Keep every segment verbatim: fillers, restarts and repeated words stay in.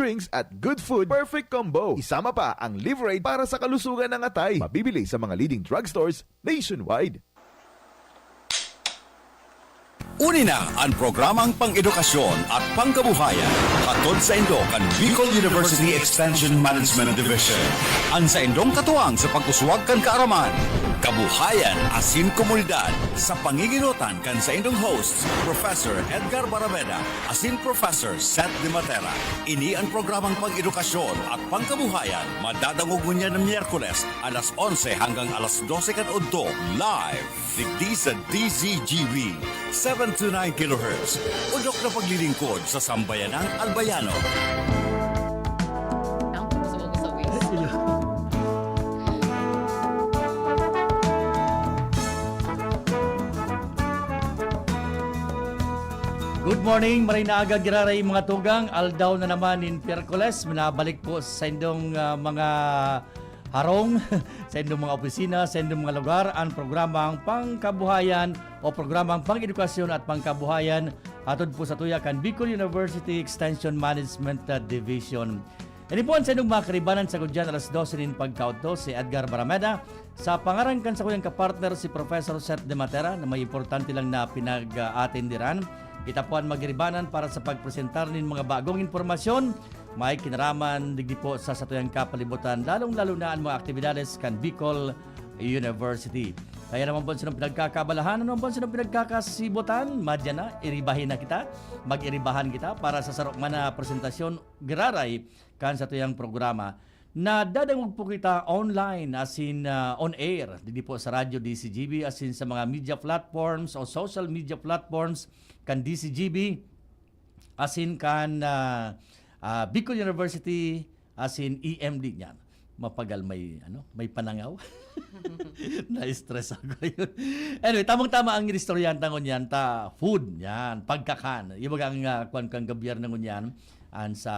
drinks at good food, perfect combo. Isama pa ang Liverade para sa kalusugan ng atay. Mabibili sa mga leading drugstores nationwide. Uni na an programang pang-edukasyon at pangkabuhayan, hatod saindo kan Bicol University Extension Management Division. An saindong katuwang sa pag-uswag kan kaaraman, kabuhayan asin komunidad, sa panginginotan kan saindong hosts, Professor Edgar Barameda asin Professor Seth De Matera. Ini an programang pang-edukasyon at pangkabuhayan, madadangog ngunyan na Miyerkules, alas onse hanggang alas dose kan udto, live. Digdi sa D Z G B, seven two nine kilohertz. Udok na paglilingkod sa sambayanang Albayano. Ang puso ko sa waist. Good morning, maray na aga, giraray, mga tugang. Aldaw na naman nin Miyerkules. Minabalik po sa indong, ah, mga harong, sa indong mga opisina, sa indong mga lugar, ang programang pangkabuhayan o programang pang-edukasyon at pangkabuhayan, hatod po sa tuya kan Bicol University Extension Management, ah, Division. Ini po an saindong mga karibanan sa gudyan, alas dose nin pagkaudto, si Edgar Barameda. Sa pangaran kan sakuyang kapartner, si Professor Seth De Matera, na may importante lang na pinag-aatenderan, kita po an magiribanan para sa pagpresentar nin mga bagong impormasyon, may kinaraman digdi po sa satuyang kapalibutan, lalong-lalo na an mga aktibidades kan Bicol University. Kaya naman po sinong pinagkakabalahan, ano po sinong pinagkakasibutan, madya na, iribahin na kita, mag-iribahan kita para sa sarok man na presentasyon, giraray kan satuyang programa. Nadadangog po kita online, as in, ah, on air, digdi po sa Radyo D C G B, as in sa mga media platforms o social media platforms kan D C G B, as in kan, ah, ah, Bicol University, as in E M D niyan. Mapagal may, ano, may panangaw. Na-stress ako yun. Anyway, tamang-tama ang inistoryahan ta ngunyan ta food, yan, pagkakan. Yung baga ang, ah, kwan kang gobyerno ngunyan, an sa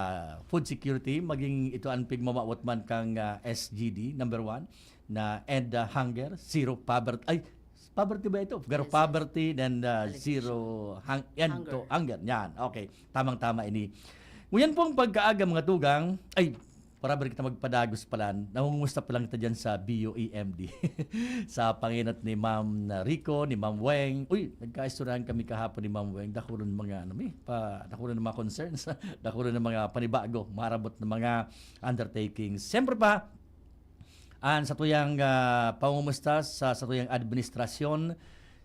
food security, maging ito ang pigmamawot man kang, ah, S G D, number one, na end, ah, hunger, zero poverty, ay, poverty ba ito? Zero Yes, sir. poverty, then, ah, Alleviation. zero hung-, end to Hunger. hunger. Yan, okay. Tamang-tama ini. Ngunyan pong pagkaaga, mga tugang, ay, para ba kita magpadagos pala, nangungumusta pa lang kita dyan sa B U E M D. Sa pangenot ni Ma'am Rico, ni Ma'am Weng. Uy, nagkaistoryahan kami kahapon ni Ma'am Weng. Dakulo ng mga, ano, mi, pa, dakulo ng mga concerns. Dakulo ng mga panibago, marabot na mga undertakings. Siyempre pa, an satuyang, ah, pangumusta sa satuyang administrasyon,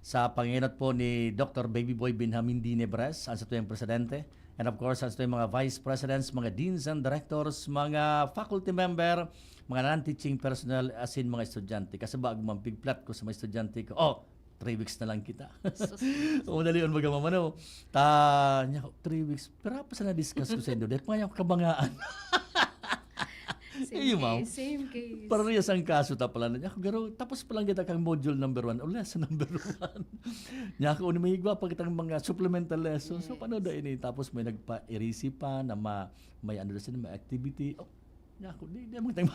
sa pangenot po ni Doctor Baby Boy Benjamin Dinebres, an satuyang presidente. And of course, an satuyang mga vice presidents, mga deans and directors, mga faculty member, mga non-teaching personnel, as in mga estudyante. Kasi bago man pigplat ko sa mga estudyante ko, "Oh, three weeks na lang kita." Sus. O, madali on baga mamano. Ta, niya, "Three weeks." Pero pa sa na-discuss ko sa inyo, dahil pa niya ako kabangaan. Same Iyo, ma'am. case, same case. Parehas ang kaso ta pala na niya. Ako, garo, tapos pa lang kita kang module number one o lesson number one. Niya ako, "Uni, may igwa pa kitang mga supplemental lessons." So, Yes. paano da ini? Tapos may nagpa-erase pa na ma-, may ano na sila, may activity. Oh, niya ako, di, di mo tayo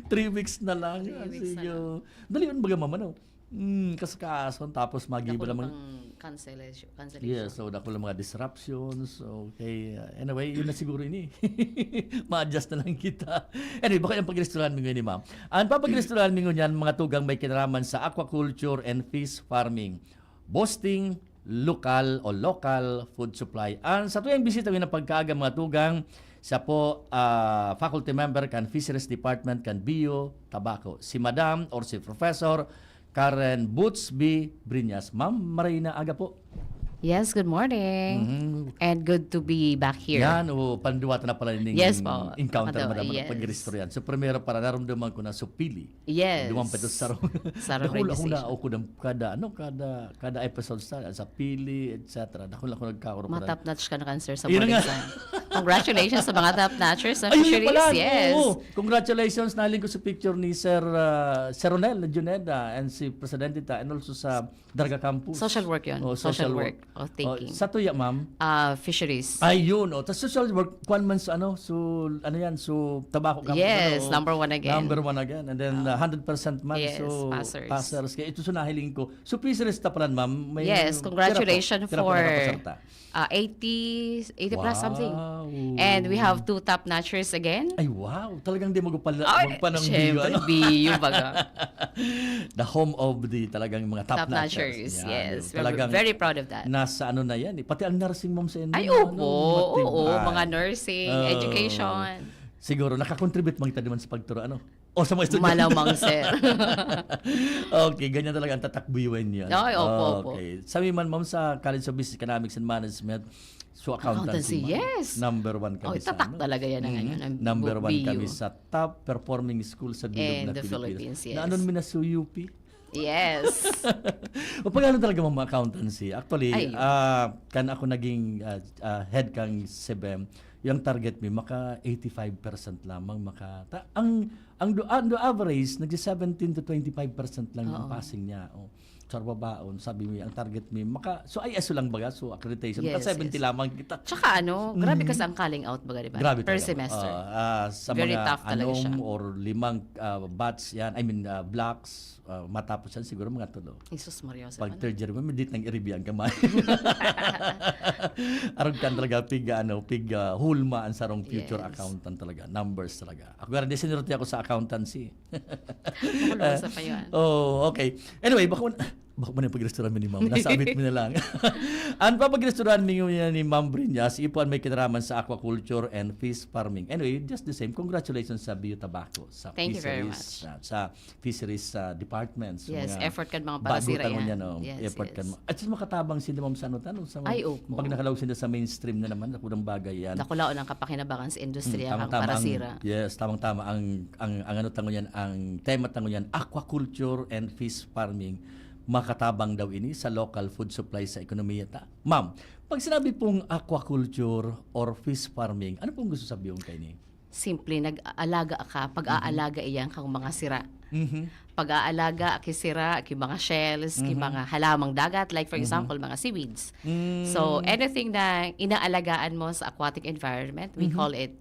Three weeks na lang. Three weeks na Sige. lang. Dali yun, baga, mama, no? Hmm, kasakason, tapos magibo Dakul naman. pang cancellation, cancellation. Yeah, so dakul ang mga disruptions. Okay, uh, anyway, yun na siguro ini. Ma-adjust na lang kita. Anyway, baka yung pag-restaurant mi ngayon ni ma'am. Ang papag-restaurant mi ngayon, mga tugang may kinaraman sa aquaculture and fish farming. Boosting local o local food supply. Ang sa tuyang bisita ngayon ng pagkaaga, mga tugang, siya po, ah, faculty member kan Fisheries Department kan B U Tabaco. Si Madam or si Professor Karen Bootsby Briñas. Ma'am, maray na aga po. Yes, good morning. Mhm. And good to be back here. Yan, o, panduwata na pala ning Yes po. encounter, Panduwa, madam, yes. pag-restaurant. So, primero para narumduman ko na supili. Yes. Duman pa ito sa sarong. Sarong Dakul ako na registration. ako ng kada, ano, kada, kada episode sa, sa pili, et cetera. Dakul ako nagkakaroon Mga na. top notch ka na, cancer, sa Yun morning nga. sun. Congratulations sa mga top notchers sa Ayun, yun fisheries. pala, Yes. oo. Congratulations, nahiling ko sa picture ni Sir, ah, Sir Ronel Juneda and si Presidente ta, and also sa Darga Campus. Social work yun. Oh, Social social work. work. Oh, thinking. Sa tuya, ma'am? Ah, fisheries. Ay, yun. Oh. Tapos social work, kwan man sa ano, so, ano yan, so, tabako ka, Yes, ano, number one again. Number one again. And then, uh, hundred percent man, Yes, so, passers. Passers. Kaya ito sa nahiling ko. So, fisheries ta pala, ma'am. May Yes, pira po, congratulations pira po for, nakapasar ta? Ah, eighty, eighty plus something. Wow. And we have two top notchers again. Ay, wow. Talagang di magpala-, Ay, magpanang syempre, biyo, ano? Biyo, baga. The home of the talagang mga top Top notchers. Notchers, Yan, yes. yun. We're Talagang very proud of that. Nasa ano na yan, eh. Pati ang nursing ma'am sa inyo, Ay, ano, opo. matibay. Oo, mga nursing, Oh. education. Siguro, nakakontribute man kita naman sa pagturo, ano? O sa mga estudyante. Malamang, sir. Okay, ganyan talaga ang tatak buyuan yan. Ay, opo, opo. Okay. Sabi man, ma'am, sa College of Business, Economics and Management, so accountancy Accountancy, man. yes. Number one Oh, kami sa tatak ano. talaga yan ang Mm. ano, ng Number bu-, one B U. kami sa top performing school sa bilog And na the Pilipinas. Philippines, yes. Na anon mi na sa U P? Yes. O, pag ano talaga, ma'am, accountancy? Actually, Ayun. ah, kan ako naging, ah, ah, head kang SEBEM, yung target mi, maka eighty-five percent lamang, maka, ta-, ang, ang do-, ang do average, nagsi seventeen to twenty-five percent lang yung Oo. passing niya. Oh. Sa babaon, sabi mi, ang target mi, maka, so I S O lang baga, so accreditation, maka Yes, seventy yes. lamang kita. Tsaka ano, grabe Mm. kasi ang calling out baga, di ba? Grabe Per talaga. semester. Ah, ah, sa Very mga tough talaga anom siya. or limang, ah, batch yan, I mean, ah, blocks, ah, matapos yan siguro mga tulo. Jesus Maria, sa Pag ano? third year mo, may dit nang iribi ang kamay. Arog kan talaga, pig, ano, pig, ah, hulma ang sarong future Yes. accountant talaga, numbers talaga. Ako nga rin, di sinurti ako sa accountancy. Makulong sa payuan. Oh, okay. Anyway, baka, baka man yung pag-restaurant mi ni Ma'am. Nasabit mi na lang. Ang pag-restaurant mi ngayon ni Ma'am Brinya, si Ipuan may kinaraman sa aquaculture and fish farming. Anyway, just the same, congratulations sa Bio Tabaco, sa Thank you very fisheries, much. sa, sa fisheries, sa department, sa Yes, mga effort kan mga bago parasira tangon yan. yan, oh. Yes, Effort kan yes. mga, at saka makatabang sila, ma'am, sa ano, tanong, sa mga, Ay, opo. pag nakalaw sila sa mainstream na naman, ako ng bagay yan. Dakulaon ang kapakinabangan sa industriya Mm, kang tamang-tama ang, parasira. yes, tamang-tama ang, ang, ang ano tango yan, ang tema tango yan, aquaculture and fish farming. Makatabang daw ini sa local food supply sa ekonomiya ta. Ma'am, pag sinabi pong aquaculture or fish farming, ano pong gusto sabihin kayo ni? Simple, nag-aalaga ka, pag-aalaga iyan kang mga sira. Mhm. Pag-aalaga, ki sira, ki mga shells, ki Mhm. mga halamang dagat, like for Mhm. example, mga seaweeds. Mm. So, anything na inaalagaan mo sa aquatic environment, we Mhm. call it,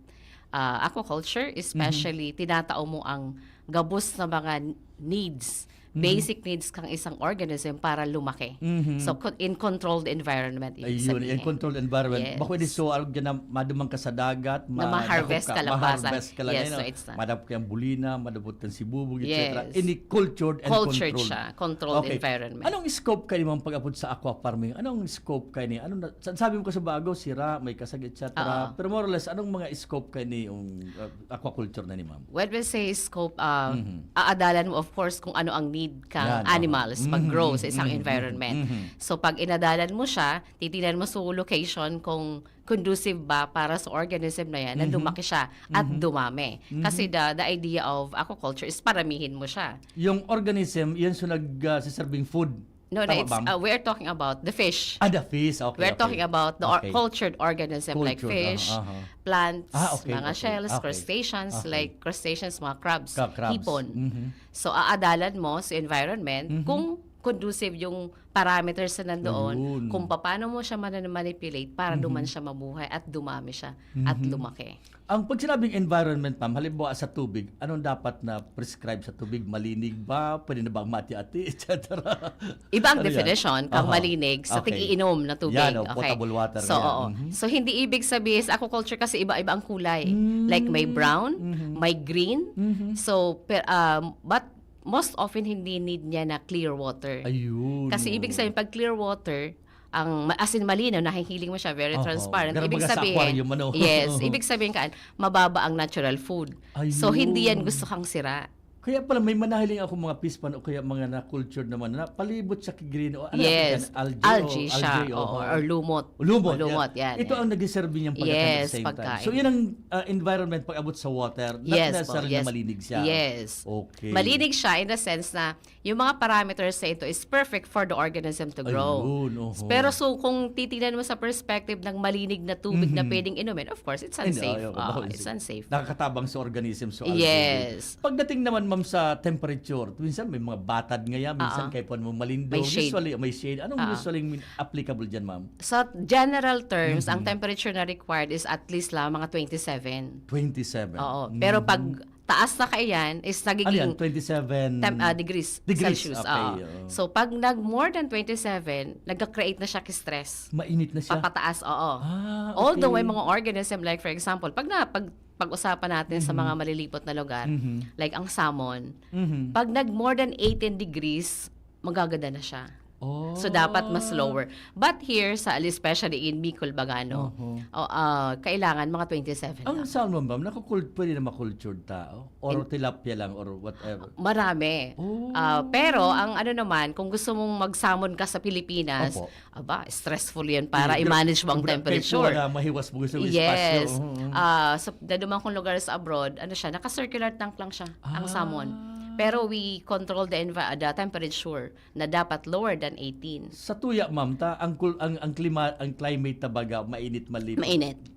ah, aquaculture, Mhm. especially tinatao mo ang gabos na mga needs, Mhm. basic needs kang isang organism para lumaki. Mhm. So, co-, in controlled environment, ibig Ayun, sabihin. in controlled environment. Yes. Bako ini so, arog dyan na madumang ka sa dagat, Na ma-, ma-harvest dakop ka, ka lang basa. ma-harvest ka lang, Yes, ano? so it's not. Madapot kang bulina, madapot kang sibubog, et cetera. Yes. Ini cultured and Cultured controlled. siya, controlled Okay. environment. Anong scope kayo, ma'am, pag-abot sa aqua farming? Anong scope kayo ni? Anong na-, sa-, sabi mo kasi bago, sira, may kasag, et cetera. Oo. Pero more or less, anong mga scope kayo ni yung, uh, aquaculture na ni ma'am? When we say scope, ah, Mhm. aadalan mo, of course, kung ano ang need kang Yan, aha. animals Mhm, pag-grow sa mhm, isang mhm, environment. mhm. So, pag inadalan mo siya, titingnan mo sa location kung conducive ba para sa organism na yan na Mhm. lumaki siya at Mhm. dumami. Mhm. Kasi the, the idea of aquaculture is paramihin mo siya. Yung organism, yan so nag, ah, siserbing food. No, no, Tama it's, ba? uh, we're talking about the fish. Ah, the fish. Okay, We're okay. talking about the or-, Okay. cultured organism like Cultured, fish, aha, aha. plants, Ah, okay, mga okay. shells, Okay. crustaceans, Okay. like crustaceans, mga crabs, Ka-, crabs. hipon. Mhm. So, aadalan mo sa environment Mhm. kung conducive yung parameters na nandoon, Ayun. kung paano mo siya mana-, manipulate para Mhm. duman siya mabuhay at dumami siya at Mhm. lumaki. Ang pag sinabing environment, ma'am, halimbawa sa tubig, anong dapat na prescribe sa tubig? Malinig ba? Pwede na bang mati-ati? Et cetera. Iba ang Ano yan? definition, kang Aha. malinig sa Okay. tag-iinom na tubig. Yan, oh, Okay. potable water So, na yan. oo. Mhm. So, hindi ibig sabihin, sa aquaculture kasi iba-iba ang kulay. Mm. Like, may brown, Mhm. may green. Mhm. So, per-, um, but most often, hindi need niya na clear water. Ayun, Kasi ibig oo. sabihin, pag clear water, ang ma-, as in malinaw, nahihiling mo siya, very Oho. transparent. Ganun Ibig baga sa sabihin, aquarium, ano? yes, ibig sabihin kaan, mababa ang natural food. So, Ayun. hindi yan gusto kang sira. Kaya pala may manahiling ako mga fish pond o kaya mga na-cultured naman na palibot siya ki green o ano Yes. yan? Algae o Algae siya, algae o oo, or lumot. Lumot, O, lumot, yan. yan, Ito yan. ang nagsiserve niyang pagkain at the Yes, same time. pagkain. So, yun ang, ah, environment pag abot sa water, not Yes po, necessarily na yes. malinig siya. Yes. Okay. Malinig siya in the sense na yung mga parameters na ito is perfect for the organism to grow. Ayun, oho. Pero so, kung titignan mo sa perspective ng malinig na tubig na Mhm. pwedeng inumin, of course, it's Hindi, unsafe. ayaw, Oo, bako it's unsafe. unsafe. Nakakatabang sa organism, so algae. Yes. Pagdating naman, Sa temperature, minsan may mga batad ngaya, minsan Oo. kaipuhan mo malindo. May shade. Usually, may shade. Anong Ah. usually applicable dyan, ma'am? Sa general terms, ang Mhm. temperature na required is at least lang mga twenty-seven. Twenty-seven. Oo. Pero pag Mhm. taas na kaiyan, is Ano yan? nagiging Twenty-seven tem- ah, degrees, degrees. Celsius. Okay, Oo. oo. So, pag nag more than twenty-seven, nagka-create na siya ki-stress. Mainit na siya. Papataas, oo. Ah, Although may okay. mga organism, like for example, pag na, pag, pag-usapan natin sa Mhm. mga malilipot na lugar, Mhm. like ang salmon, Mhm. pag nag more than eighteen degrees, magaganda na siya. Oh. So, dapat mas lower. But here, sa, especially in Bicol, Bagano, Oho. o, ah, kailangan mga twenty-seven Ang lang. salmon, ma'am, nakukul-, pwede na makultured tao? Or tilapia lang or whatever? Marami. Oh. Ah, pero ang ano naman, kung gusto mong magsamon ka sa Pilipinas, Opo. aba, stressful yan para Hindi, i-manage mo ang sobra, temperature. kaipuhan na mahiwas mo sa Yes. espasyo. Oo. Ah, sa, dadumang kong lugar sa abroad, ano siya, naka-circular tank lang siya, ang Ah. salmon. Pero we control the envi- the temperature na dapat lower than eighteen. Sa tuya, ma'am, ta, ang, kul- ang, ang, klima, ang climate ta baga, mainit malipot. Mainit. Di,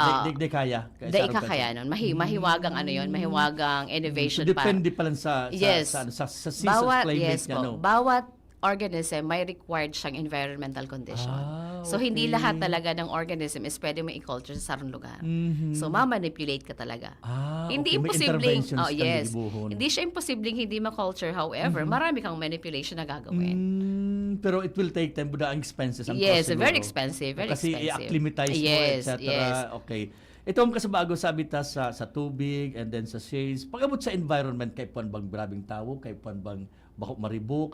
Ah, di, di kaya. Dai ka kaya nun. Mahi, mahiwagang ano yun, mahiwagang innovation pa. Depende pa lang sa, sa, Yes. sa, sa, sa season, Bawat, climate yes niya, po. No? Bawat organism may required siyang environmental condition. Ah, So, hindi okay. Lahat talaga ng organism is pwede mo i-culture sa sarong lugar. Mhm. So, ma-manipulate ka talaga. Ah, Hindi okay. May imposibleng, Interventions oh, kang yes. Gigibohon. Hindi siya imposibleng hindi ma-culture. However, Mhm. marami kang manipulation na gagawin. Mm, pero it will take time, buda ang expenses, ang Yes, cost very siguro. expensive, very Kasi expensive. i-acclimatize mo, Yes, et cetera. Yes. Okay. Ito ang kasabago, sabi ta sa, sa tubig and then sa shades. Pag-abot sa environment, kaipuhan bang grabing tawo, kaipuhan bang bako maribok?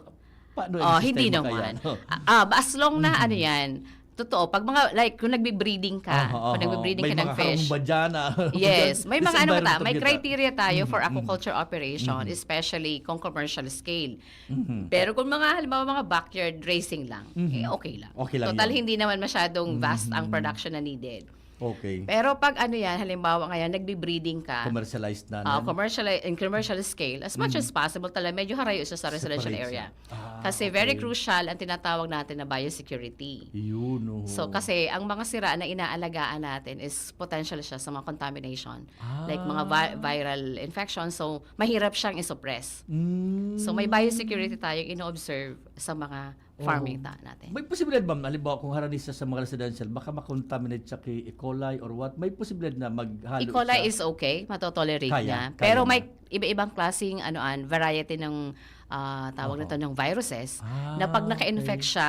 Paano Oh, ang hindi sistema naman. Kaya? Ah, ah, as long na Mhm. ano yan, totoo, pag mga, like, kung nagbe-breeding ka, Aha, kung aha. nagbe-breeding May ka ng mga fish. Harong badyana. Yes, may This mga ano environment ta, of may Yuta. Criteria tayo for Mhm, mhm. aquaculture operation, Mhm. Especially kung commercial scale. Mhm. Pero kung mga, halimbawa, mga backyard raising lang, Mhm. Eh, okay lang. Okay lang Total, yan. Hindi naman masyadong vast ang Mhm. Production na needed. Okay. Pero pag ano yan, halimbawa ngayon, nagbe-breeding ka, Commercialized na. Ah, Nan? Commercial, in commercial scale, as much Mm. as possible talaga, medyo harayo siya sa residential Separate area. Siya. Ah, Kasi okay. Very crucial ang tinatawag natin na biosecurity. Yun, oh. So, kasi ang mga sira na inaalagaan natin is potential siya sa mga contamination. Ah. Like mga vi- viral infection. So, mahirap siyang isuppress. Mm. So, may biosecurity tayong ino-observe sa mga farming Oo. ta natin. May posibilidad, ma'am, halimbawa kung harani siya sa mga residential, baka makontaminate siya kay E. coli or what? May posibilidad na maghalo E. coli siya? Is okay, matotolerate Kaya, niya. kaya Pero na. May iba-ibang klaseng ano, an, variety ng ah, tawag Oho. nito ng viruses Ah, na pag naka-infect okay. Siya,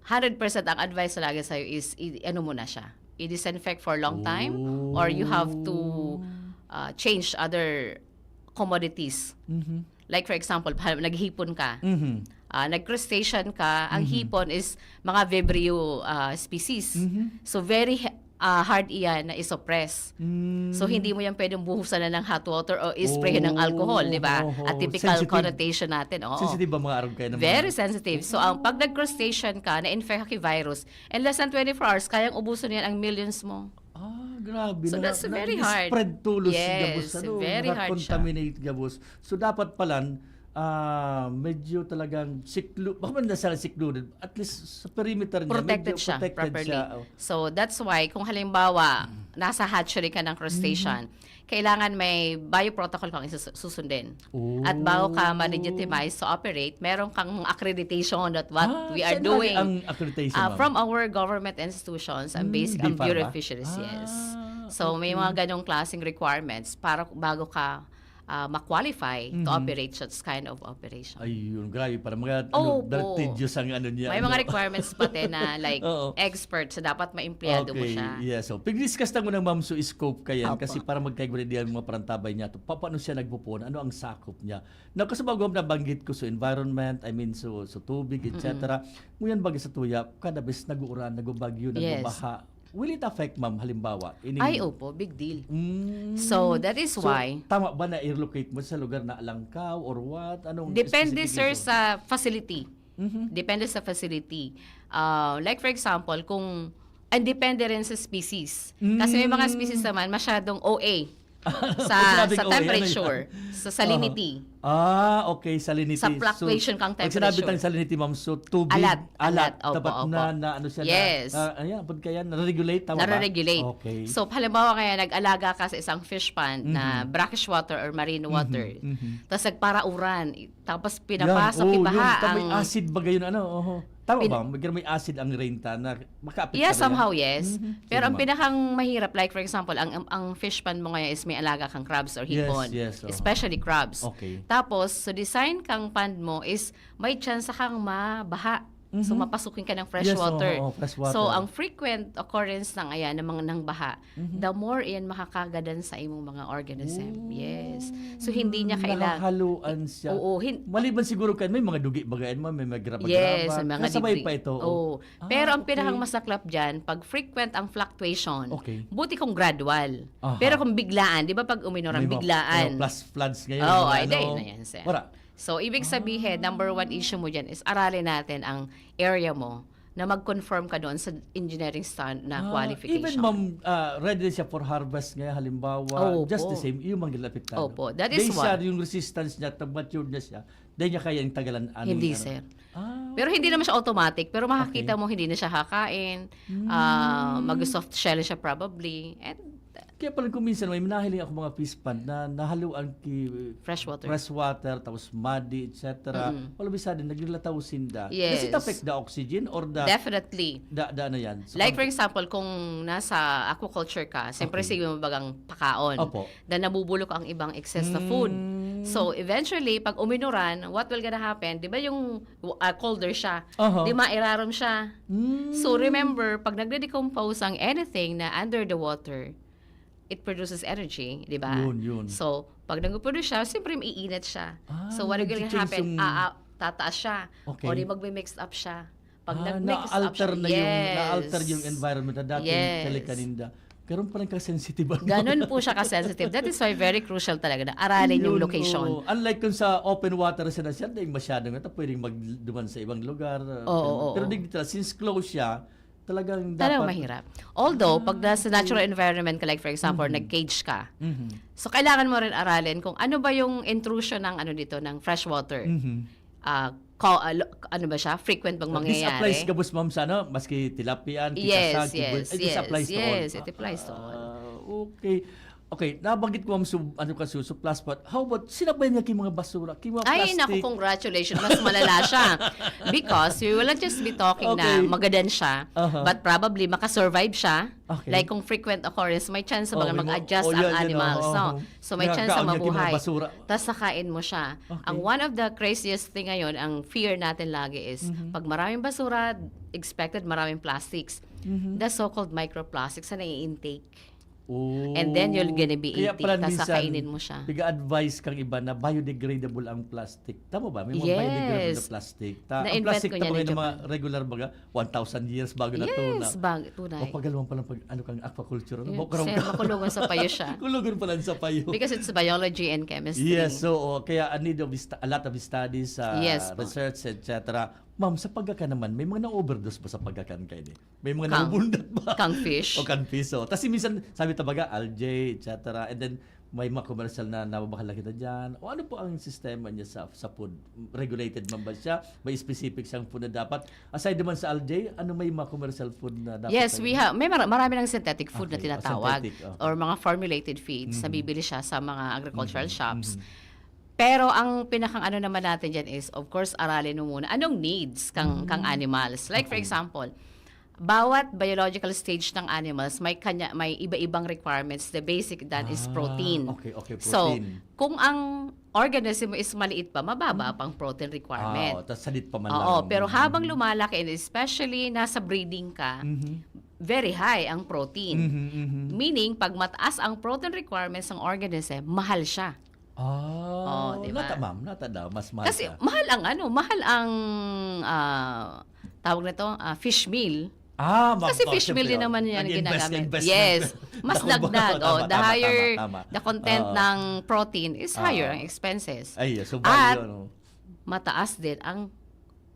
hundred percent ang advice talaga sa'yo is i- ano mo na siya. I-disinfect for a long time or you have to Oh. uh, change other commodities. Mhm. Like for example, pa- naghipon ka, Mhm. ah, nag-crustacean ka, ang Mhm. hipon is mga Vibrio ah, species. Mhm. So very he- ah, hard iyan na isuppress. Mm. So hindi mo yan pwedeng buhusan na ng hot water o isprayhin ng Oh, alcohol, di ba? oho. At typical Sensitive. Connotation natin, oo. Sensitive ba mga arog kayo ng Very mga sensitive. So ang pag nag-crustacean ka, na-infect ka kay virus, in less than twenty-four hours, kayang ubusan yan ang millions mo. Ah, grabe. So, Na- that's na- very nag-spread hard. tulos Yes, gabos, ano, very hard siya. Nakakontaminate gabos. So dapat palan, ah, medyo talagang seclu-, baka man nasa secluded, at least sa perimeter niya, Protected medyo siya protected properly. Siya. Oh. So that's why kung halimbawa nasa hatchery ka ng crustacean, Mm-hmm. Kailangan may bioprotocol kang isus- susundin. Oh. At bago ka ma-legitimize to operate, meron kang accreditation that what Ah, we are saan doing. galing ang accreditation, Ah, ma'am? From our government institutions, ang Hmm, basic, ang BFAR Bureau ba? of Fisheries, yes. Ah, So, may okay. Mga ganong klaseng requirements para bago ka ah, ma-qualify to Mhm. Operate such kind of operation. Ayun, grabe pala. Mga Oo ano, po. Tedious ang ano niya. May mga Ano? Requirements pati na like Oo. Expert, so dapat maempleyado mo Okay, siya. Yes. So, pag-discuss na muna, ma'am, so scope kayan, Opo. Kasi para magkaigwa ang mga parantabay niya, to, pa, paano siya nagpupuon, ano ang sakop niya? Na kasi bago nabanggit ko sa environment, I mean, so, so tubig, et cetera. Ngunyan, bagay sa tuya, kada bes nag-uuran, nagbabagyo, Yes. Nagbabaha. Will it affect, ma'am, halimbawa? Ining... Ay, opo, big deal. Mm. So, that is So, why tama ba na i-relocate mo sa lugar na Alangkaw or what? Anong Depende, sir, specification? Sa facility. Mhm. Depende sa facility. Ah, like, for example, kung... And depende rin sa species. Kasi may mga Mm. Species naman, masyadong O A. Sa, sa temperature, sa salinity. Ah, okay, salinity. Sa fluctuation kang temperature. So, pag sinabi tang salinity, ma'am, so tubig, alat, alat, opo, dapat opo. Na, na ano siya, na, yes, na, ayan, pag kaya, nare-regulate, tama ba? Nare-regulate. Okay. So, halimbawa kaya, nag-alaga ka sa isang fish pond na, mhm, brackish water or marine, mhm, water, mhm, tas nagparauran, tapos pinapasok, oh, ibaha yun. Tapos may ang acid ba gayon, ano? Oho. Tama ba? May, may acid ang rain ta na makaapekto, yeah, ba yan? Somehow, yes. Mhm. Pero sige, ang ma'am, pinakang mahirap, like, for example, ang, ang, ang fish pond mo ngayon is may alaga kang crabs or, yes, hipon. Yes, oo. Especially crabs. Okay. Tapos, so design kang pond mo is may chance kang mabaha. So, mhm, mapasukin ka ng fresh, yes, water. Oo, oo, fresh water. So, ang frequent occurrence ng, ayan, ng mga, ng baha, mhm, the more iyan makakagadan sa imong mga organism. Oh. Yes. So, hindi niya kailang-, nahahaluan siya. Oo, hin- Maliban siguro kan may mga dugi baga yan, ma'am, may magraba-graba. Yes, may mga debris. Kasabay pa ito, oh. Oo. Ah, okay. Pero ang pinakang masaklap dyan, pag frequent ang fluctuation, okay, buti kung gradual. Aha. Pero kung biglaan, di ba, pag uminuran, may mga, biglaan, ano, flash floods ngayon, oh, mga ay, ano, dahil na yan, sir. Wala. So, ibig sabihin, ah, number one issue mo dyan is aralin natin ang area mo na mag-conform ka doon sa engineering stand na, ah, qualification. Even, ma'am, ah, ready siya for harvest ngayon, halimbawa, opo, just the same, yung mga apektado. Opo, that is one. Dahil siya, yung resistance niya, pag matured na siya, dahil niya kaya yung tagalan, ano, hindi, yung ano, sir. Ah, pero hindi, okay, naman siya automatic, pero makakita, okay, mo, hindi na siya kakain, ah, hmm, mag-soft shell siya probably. And, uh, kaya pala kung minsan may nahiling ako mga fish pond na nahaluan ki fresh water, fresh water, tapos madi, et cetera. Mm-mm. All of a sudden, naglilataw sinda. Does it, yes, affect the oxygen or the, definitely, the, the ano yan? So, like, ang, for example, kung nasa aquaculture ka, siyempre, okay, sige mo bagang pakaon. Opo. Then nabubulok ang ibang excess na food. Mm. So, eventually, pag uminuran, what will gonna happen? Di ba yung, ah, colder siya? Aha. Di mairarom siya. Mm. So, remember, pag nagde-decompose ang anything na under the water, it produces energy, di ba? Yun, yun. So, pag nag-produce siya, siyempre, maiinit siya. Ah, so, what will happen? Nag-change yung, ah, ah, tataas siya. Okay. O di magme-mix up siya. Pag, ah, nag-mix up siya, na-alter na yung, yes, na-alter yung environment na dati, yes, yung kalikaninda. Ganun pala ka-sensitive, ano? Ganun po siya ka-sensitive. That is why very crucial talaga na aralin yung, yun, location. Oh. Unlike kung sa open water siya na siya, dahil masyado nga ito, pwedeng magduman sa ibang lugar. Oo, oo. Pero, oo, digdi talaga, since close siya, talagang, talagang dapat mahirap. Although, pag, ah, nasa, okay, natural environment ka, like, for example, mhm, nag-cage ka. Mhm. So, kailangan mo rin aralin kung ano ba yung intrusion ng, ano dito, ng fresh water. Mhm. Ah, ko-, ah, lo-, ano ba siya? Frequent bang mangyayari? This applies gabos, ma'am, sa ano, maski tilapia, yes, tikasag, yes, kibuy, it applies to all. Yes, it applies to all. Ah, okay. Okay, nabanggit ko, ma'am, so, ano ka, so, so plus, but how about, sinabayan niya ki mga basura, ki mga plastic? Ay, naku, congratulations. Mas malala siya. Because we will not just be talking na, okay, magadan siya, aha, but probably makasurvive siya. Okay. Like, kung frequent occurrence, may chance ba, oh, na may mga, mag-adjust, oh, ang, yan, yan, animals, oh, no? Oh. So, may chance na mabuhay. Nakakaon niya ki mga basura. Tas sakain mo siya. Okay. Ang one of the craziest thing ngayon, ang fear natin lagi is, mhm, pag maraming basura, expected maraming plastics. Mhm. The so-called microplastics na nai-intake. Oh. And then you're gonna be eating, tas kakainin mo siya. Kaya pala minsan, piga-advise kang iba na biodegradable ang plastic. Tama ba? May mga biodegradable na plastic. Yes. Ta-, ang plastic, na-invent ko niya, tama, ni Japan. Mga regular baga, one thousand years bago natunaw. Yes, bag-, tunay. O, pag-alwan pa lang pag, ano, kang aquaculture, ano? Yes, sir, makulungan sa payo siya. Kulungan pa lang sa payo. Because it's biology and chemistry. Yes, so, oh, kaya a need of st-, a lot of studies, ah, yes po, research, et cetera. Ma'am, sa pagkakan naman, may mga na-overdose ba sa pagkakan kayo, eh? May mga nabubundat ba? Kang fish? O kang fish, oh. Tas minsan, sabi ta baga, algae, et cetera. And then, may mga commercial na nababakal na kita dyan. O ano po ang sistema niya sa, sa food? Regulated man ba siya? May specific siyang food na dapat? Aside naman sa algae, ano may mga commercial food na dapat? Yes, we have. May mara-, marami ng synthetic food na tinatawag, okay, oh, synthetic, oh, or mga formulated feeds na, mhm, bibili siya sa mga agricultural, mhm, shops. Mhm. Pero ang pinakang ano naman natin dyan is, of course, aralin mo muna anong needs kang, kang, mm, animals. Like, for, okay, example, bawat biological stage ng animals, may kanya, may iba-ibang requirements. The basic dan is, ah, protein. Okay, okay, so, protein, kung ang organism mo is maliit pa, mababa, hmm, pang protein requirement. Ah, oh, tas salit pa man, oo, lang, pero, hmm, habang lumalaki, and especially nasa breeding ka, mhm, very high ang protein. Mhm, mhm. Meaning, pag mataas ang protein requirements ng organism, mahal siya. Ah, oh, di ba? Nata, ma'am, nata daw, mas mahal. Kasi siya, mahal ang ano, mahal ang, ah, tawag na to, ah, fish meal. Ah, ma'am, kasi oh, fish meal, siyempre, din, oh, naman yan ang ginagamit. Nag-invest, investment. Yes. Mas dagdag. Tama, oh, tama, the higher, tama, tama, the content, oo, ng protein is higher, oo, ang expenses. Ay, so, at value, ano, mataas din ang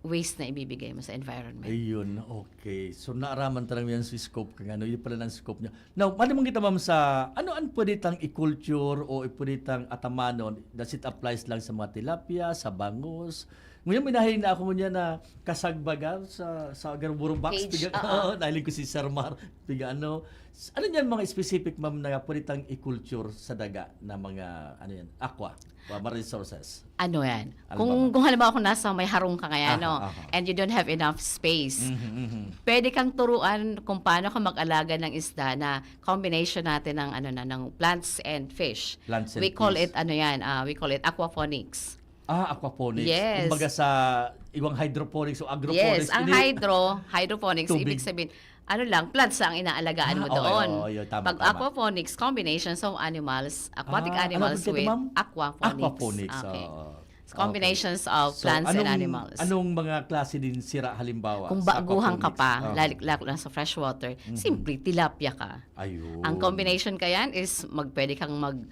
waste na ibibigay mo sa environment. Ayun, okay. So, naaraman talaga yan sa scope kang ano, yun pala ng scope niya. Now, mali man kita, ma'am, sa ano ang pwede tang i-culture o pwede tang atamanon? Does it applies lang sa mga tilapia, sa bangus? Ngayon, minahiling na ako niya na kasagbaga sa, sa Agaroboro Box. Cage, Piga, oo. Nahiling ko si Sir Mar. Piga ano. S- Ano yan mga specific, ma'am, na pwede tang i-culture sa daga na mga, ano yan, aqua, mga resources? Ano yan? Ano kung, ba, ma'am? kung halimbawa kung nasa may harong ka ngayon, Aha, no? aha. And you don't have enough space. Mhm, mhm. Pwede kang turuan kung paano ka mag-alaga ng isda na combination natin ng ano na ng plants and fish. Plants and We call fish. it ano yan, ah, we call it aquaponics. Ah, aquaponics. Yes. Kumbaga sa iwang hydroponics o agroponics. Yes, ang ini- hydro, hydroponics, Tubig. Ibig sabihin, ano lang, plants lang inaalagaan mo Ah, okay, doon. oo, yun, tama, Pag tama. Aquaponics, combinations of animals, aquatic Ah, animals ano po ito, with ma'am? Aquaponics. Aquaponics, Okay. Oo. Combinations Okay. of So, plants and anong, animals. Anong mga klase din sira halimbawa Kung sa baguhan ka aquaponics? pa, Oo. lalo, lalo na sa freshwater, Mhm. simple, tilapia ka. Ayun. Ang combination ka yan is mag, pwede kang mag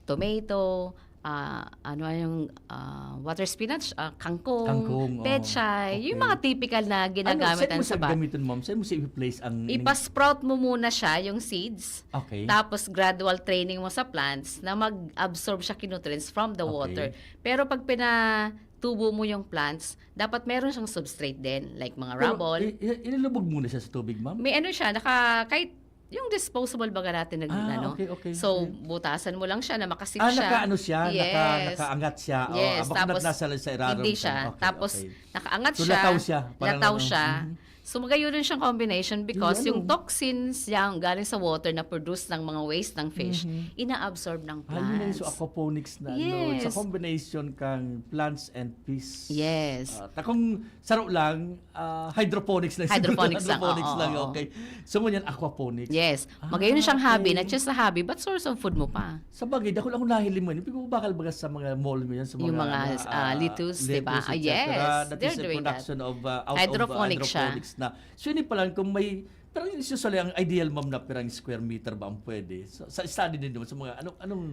tomato, ah, ano yung ah, water spinach, ah, kangkong, Kangkong, oo. pechay, yung Okay. mga typical na Ano, ginagamit saan mo sa siya ba. Gamitin, ma'am? Saan mo siya i-place ang... Ipasprout mo muna siya, yung seeds. Okay. Tapos gradual training mo sa plants na mag-absorb siya kinutrends from the Okay. water. Pero pag pinatubo mo yung plants, dapat meron siyang substrate din, like mga Pero rubble. i- i- inilubog muna siya sa tubig, ma'am? May ano siya, naka, kahit yung disposable baga natin nag, Ah, ano. okay, okay, So, okay. butasan mo lang siya na makasip Ah, siya. nakaano siya, naka, Yes. nakaangat siya. Oh, Yes, ah, baka tapos nasa, sa irarom hindi siya. siya. Okay, Tapos, okay. nakaangat So, siya, lataw siya, parang lataw ano, siya. mhm. So, magayunan siyang combination because Yung yung ano? toxins yung galing sa water na produce ng mga waste ng fish, Mhm. ina-absorb ng Ah, yun na yung plants. so aquaponics na ano, Yes. sa combination kang plants and fish. Yes. Ah, ta-, kung saro lang, ah, hydroponics lang siguro. Hydroponics lang, Hydroponics oo, lang, oo. Okay. So, ngunyan, aquaponics. Yes. Ah, Magayon siyang hobby, okay. Not just a hobby, but source of food mo pa. Sa bagay, dako lang akong nahiling mo. Hindi ko bakal baga sa mga mall mo yan, sa Yung mga, mga, ano, ah, lettuce, di ba? lettuce, Ah, et cetera. yes. That They're is a doing that. Production of, ah, out Hydroponic of, ah, siya. Hydroponics na. So, hindi pa lang kung may, pero usually, ang ideal, ma'am, na pirang square meter ba ang pwede? So, sa study din naman, sa mga, anong, anong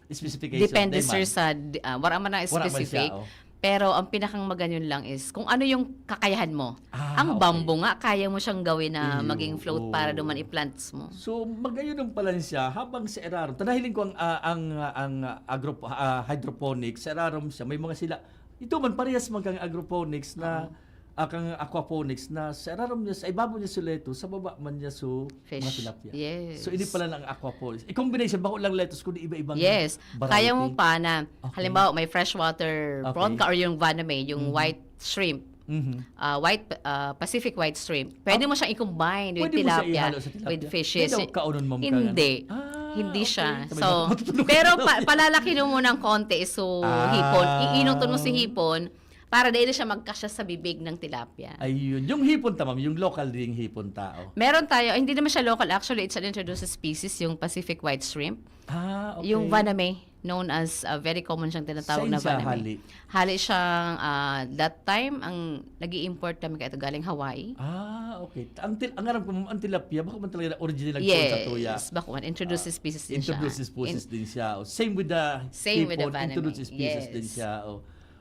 specification? Depende, Demand? Sir, sa, ah, wala man na Wala man specific. siya, oh. Pero ang pinakang maganyan lang is kung ano yung kakayahan mo. Ah, Ang okay. bamboo nga, kaya mo siyang gawin na Iyo, maging float para oo. Duman i-plants mo. So, magayon ang pala siya habang sa irarom. Tanahiling ko ang, ah, ang, ah, ang, ah, agro-, ah, hydroponics, sa irarom siya, may mga sila. Ito man, parehas man kang agroponics na, ah, kang aquaponics na sa irarom niya, sa ibabaw niya suleto, sa baba man niya so Fish. mga tilapia. Yes. So, hindi pala ang aquaponics. I-combination, bako lang lettuce, kundi iba-ibang Yes. variety. Kaya mo pa na, Okay. halimbawa, may freshwater Okay. prawn ka or yung vaname, yung Mhm. white shrimp, Mhm. ah, white, ah, Pacific white shrimp. Pwede Ah, mo siyang i-combine with pwede mo siya tilapia, ihalo sa tilapia? with fishes. Hindi daw kaunon, ma'am, ka Hindi. ano? Ah, Hindi okay. siya. Sabi So, mo, matutulog pero ka pa, daw. Palalaki mo muna ng konti, so Ah. hipon. Iinuton mo si hipon para dahil siya magkasya sa bibig ng tilapia. Ayun. Yung hipon ta, ma'am, yung local ding hipon tao. Meron tayo, hindi naman siya local. Actually, it's an introduced species, yung Pacific white shrimp. Ah, okay. Yung vaname, known as, ah, very common siyang tinatawag Saan na siya vaname. hali? Hali siyang, ah, that time, ang nag import kami kaito galing Hawaii. Ah, okay. Ang til-, ang aram ko, ma'am, ang tilapia, bako man talaga original nagpoon sa tuya. Yes, bako man. Introduced species din siya. Introduced species In- din siya. Oh, same with the Same with the hipon, vaname. Introduced species Yes. din siya. Oh.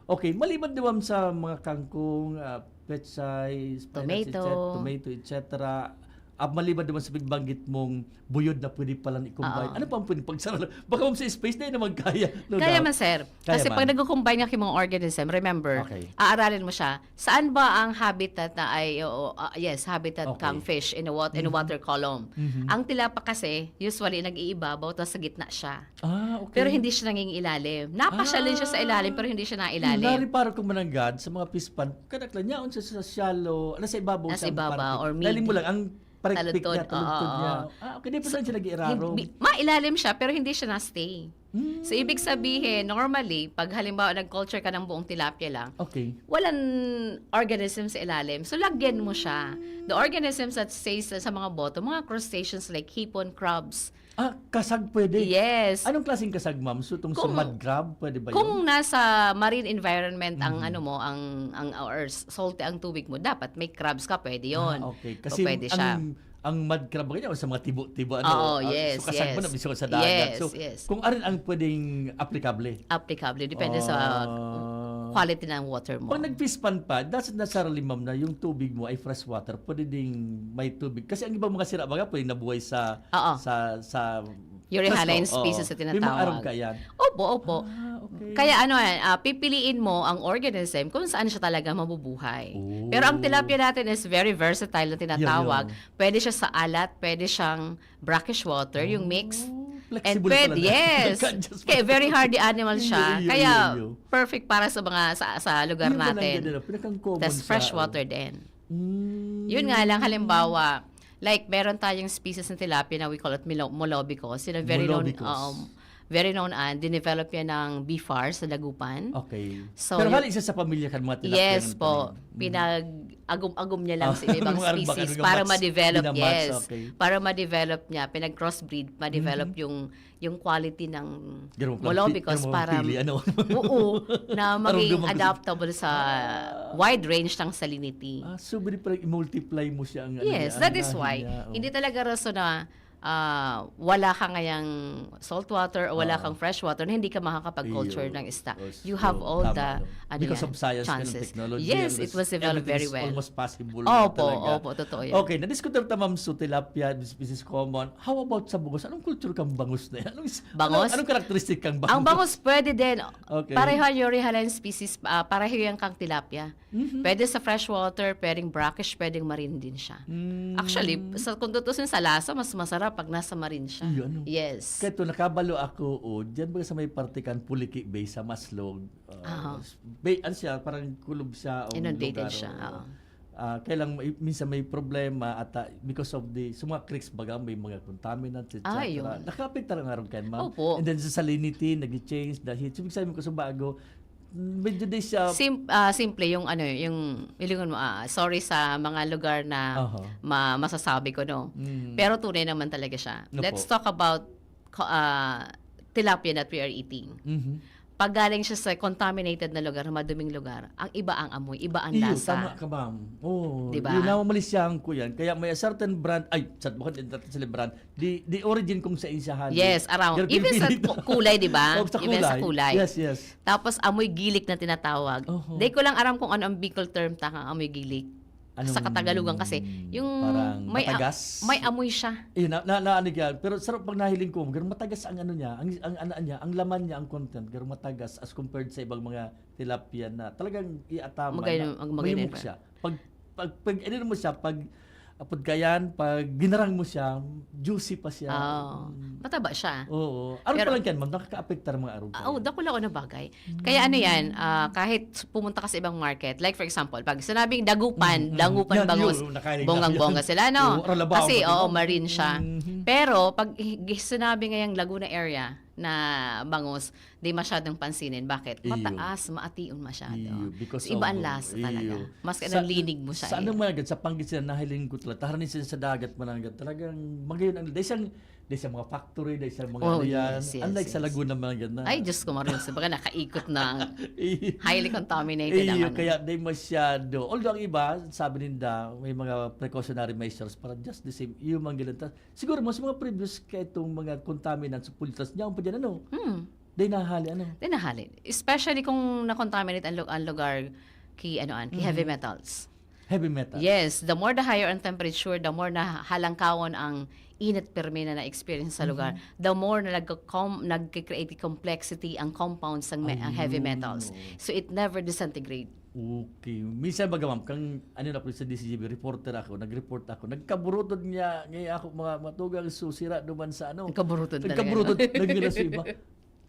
Okay, maliban di, ma'am, sa mga kangkong, ah, pechay, spinach, Tomato. et cetera, tomato, et cetera. Ah, maliban di, ma'am, sa pagbanggit mong buyod na pwede palang i-combine. Oo. Ano pa ang pwede pagsarala? Baka, ma'am, sa space na yun naman kaya. No Kaya doubt. man, sir. Kaya Kasi man. Pag nagko-combine ka yung mga organism, remember, Okay. aaralin mo siya. Saan ba ang habitat na ay, oo, ah, yes, habitat Okay. kang fish in a, wat- in a Mhm. water column? Mhm. Ang tilapia kasi, usually, nag-iibabaw, tapos sa gitna siya. Ah, okay. Pero hindi siya nanging ilalim. Napasyal din siya sa Ah. ilalim, pero hindi siya Hmm, nailalim. nariparo ko mananggad sa mga fish pond, kadaklan niya, unsa sa shallow, nasa ibabaw Nasa siya, ibabaw, parang or lalim mo mid. lang, ang parikpik Taludtod, niya, taludtod oo, niya. oo. Ah, okay, di pa lang siya nag-iirarom. Hindi, mailalim siya, pero hindi siya na-stay. Hmm. So, ibig sabihin, normally, pag halimbawa nag-culture ka ng buong tilapia lang, Okay. walang organism sa ilalim. So, lagyan mo siya. The organisms that stays sa mga bottom, mga crustaceans like hipon, crabs. Ah, kasag pwede? Yes. Anong klaseng kasag, ma'am? So, itong sa Kung- mud crab, pwede ba yun? Kung nasa marine environment ang Mhm. ano mo, ang ang or s- salty ang tubig mo, dapat may crabs ka, pwede 'yon. Ah, okay. Kasi Pwede siya. ang, ang mud crab, ganyan, sa mga tibo-tibo, ano, Oo, ah, yes, so kasag mo yes. na mismo sa dagat. Yes, So, yes. kung arin ang pwedeng applicable. Applicable, depende sa Ah. quality ng water mo. Pag nag-fish pond pa, dapat nasa lalim, ma'am, na yung tubig mo ay fresh water. Pwede ding may tubig. Kasi ang ibang mga sira, baga, pwede nabuhay sa, Oo. sa, sa Urea fresh hyaline wa-, species oo. na May mga tinatawag. aram ka yan? Opo, opo. Ah, okay. Kaya ano yan, ah, pipiliin mo ang organism kung saan siya talaga mabubuhay. Oh. Pero ang tilapia natin is very versatile na tinatawag. Yun, yun. Pwede siya sa alat, pwede siyang brackish water, yung mix. Oh, And flexible pwede, pala na. yes. Can't just Kaya very hardy animal Iyo, siya. iyo, Kaya iyo. perfect para sa mga, sa, sa lugar Yun pala ang natin. ganun, pinakang common Tas siya, fresh oh. water din. Mm. Yun nga lang, halimbawa, like, meron tayong species ng tilapia na we call it milo-, molobicus. Yun ang very known, Molobicus. um, very known and dinevelop yan ng BFAR sa Dagupan. Okay. So, Pero yun hali siya sa pamilya kan mga tilapia Yes ng po. tanim. Mm. Pinag-agom-agom niya lang Ah, sa iba-ibang mga arog baka species nung para mas ma-develop, binamas, yes. okay. Para ma-develop niya, pinag-crossbreed, ma-develop Mhm. yung, yung quality ng Ganun pala, molobicus pi-, ganun pala para, pili, ano? oo, na Arog maging naman kasi adaptable sa Ah. wide range ng salinity. Ah, so, pwede pala i-multiply mo siya ang ano Yes, niya, ang that is lahi why. niya, oh. Hindi talaga rason na, ah, wala ka ngayang saltwater o wala Ah. kang freshwater na hindi ka makakapag-culture Iyo. ng isda. Oh, You have so, all tama, the, no? ano Because yan, of science, ganun, chances. technology, Yes, and it was developed everything very is well. almost possible na Opo, talaga. opo, totoo yan. Okay, na-discover ta, ma'am, so tilapia, this species common. How about sa bangus? Anong culture kang bangus na yan? Anong is-, Bangus? anong, anong characteristic kang bangus? Ang bangus pwede din. Okay. Pareho ang Urea hyaline species, ah, pareho yan kang tilapia. Mhm. Pwede sa freshwater, pwedeng brackish, pwedeng marine din siya. Mm. Actually, sa, kung tutusin sa lasa, mas masarap pag nasa marine siya. Iyo, ano? Yes. Kaya ito, nakabalo ako, oh, dyan ba sa may parte kan Puliki Bay, sa Maslog? Ah, Aha. bay, ano siya, parang kulob siya, o Inundated lugar, siya, oo. oo. Ah, kaya lang, may, minsan may problema at, ah, because of the, sa mga creeks baga, may mga contaminants, Ah, et cetera. yun. Nakaapektar ang araw kayan, ma'am. Opo. And then sa salinity, nag-change, the heat. So, ibig sabihin ko sa bago, medyo di siya Sim-, ah, simple yung ano, yung, ilingon mo, ah, sorry sa mga lugar na Aha. ma-, masasabi ko, no? Mm. Pero tunay naman talaga siya. Opo. Let's talk about ko-, ah, tilapia that we are eating. Mhm. Pag galing siya sa contaminated na lugar, maduming lugar, ang iba ang amoy, iba ang Iyo, lasa. tama ka, ma'am. Oo, Di ba? yun, namamalisyahan ko yan. Kaya may certain brand, ay, sa, bukod din natin sila brand, the, the origin kung saan siya hali. Yes, around. Pero Even sa pinipili ku-, kulay, di ba? Oh, sa Even sa kulay. kulay. Yes, yes. Tapos amoy gilik na tinatawag. Oho. Di ko lang aram kung ano ang Bicol term ta kang amoy gilik. Sa Anong Katagalugan kasi, yung parang may a-, matagas? may amoy siya. Eh, na, na, na, ano yan? Pero sarap pag nahiling ko, ganun matagas ang ano niya, ang, ang ano niya, ang laman niya, ang content, ganun matagas as compared sa ibang mga tilapia na talagang iatamay Magay-, na mag-, magay na mayumok yun. siya. Pag, pag, pag, ano mo siya, pag, apod kayan, pag ginarang mo siya, juicy pa siya. Oo. Mm. Mataba siya. Oo. Ano Pero pala yan, ma'am? Nakakaapektar ang mga arog Ah, oh, kayan? dakula ko na bagay. Kaya ano yan, ah, kahit pumunta ka sa ibang market, like for example, pag sinabing Dagupan, Mm, mm. Dagupan Yan, bangus, yun, nakain na bonggang-bongga yan. sila, no? Oo, aralabaw, Kasi, oo, diba? marine siya. Mhm. Pero pag i-, gi-, sinabi ngayang Laguna area na bangus, di masyadong pansinin. Bakit? Iyo. Mataas, maation masyado. Iyo, because So, iba of, ang lasa iyo. talaga. Mas Sa, kanang linig mo siya sa eh. anong mga gad-, sa Pangasinan, nahiling ko talaga, taharan sila sa dagat, mananggad. Talagang magayon ang, dahil siyang, dahil sa mga factory, dahil sa mga Oh, ano yan. yes, yes, Unlike sa yes. Laguna, mga ganun. Ay, Diyos ko, Maria, sa baga nakaikot na ang Eh, highly contaminated ang iyo, ano. kaya di masyado. Although ang iba, sabi ninda, may mga precautionary measures para just the same, yung mga ganun. Ta-, siguro mo sa mga previous ka itong mga contaminants sa pultras, diyan pa dyan, ano? Hmm. Di nahali, ano? Di nahali. Especially kung na-contaminate ang lu-, ang lugar ki, ano, an, ki heavy Mhm. metals. Heavy metal. Yes, the more the higher ang temperature, the more na halangkawon ang init permi na na-experience sa lugar, Mhm. the more na nagko-com-, nagke-create complexity ang compounds ng me-, ang heavy Ayun, metals. oo. So, it never disintegrate. Okay. Minsan baga, ma'am, kang, ano na po, sa D C G B, reporter ako, nag-report ako, nagkaburutod niya, ngayon ako mga matugang susira duman sa ano. Nagkaburutod talaga, Nagkaburutod, no? nagmila sa iba.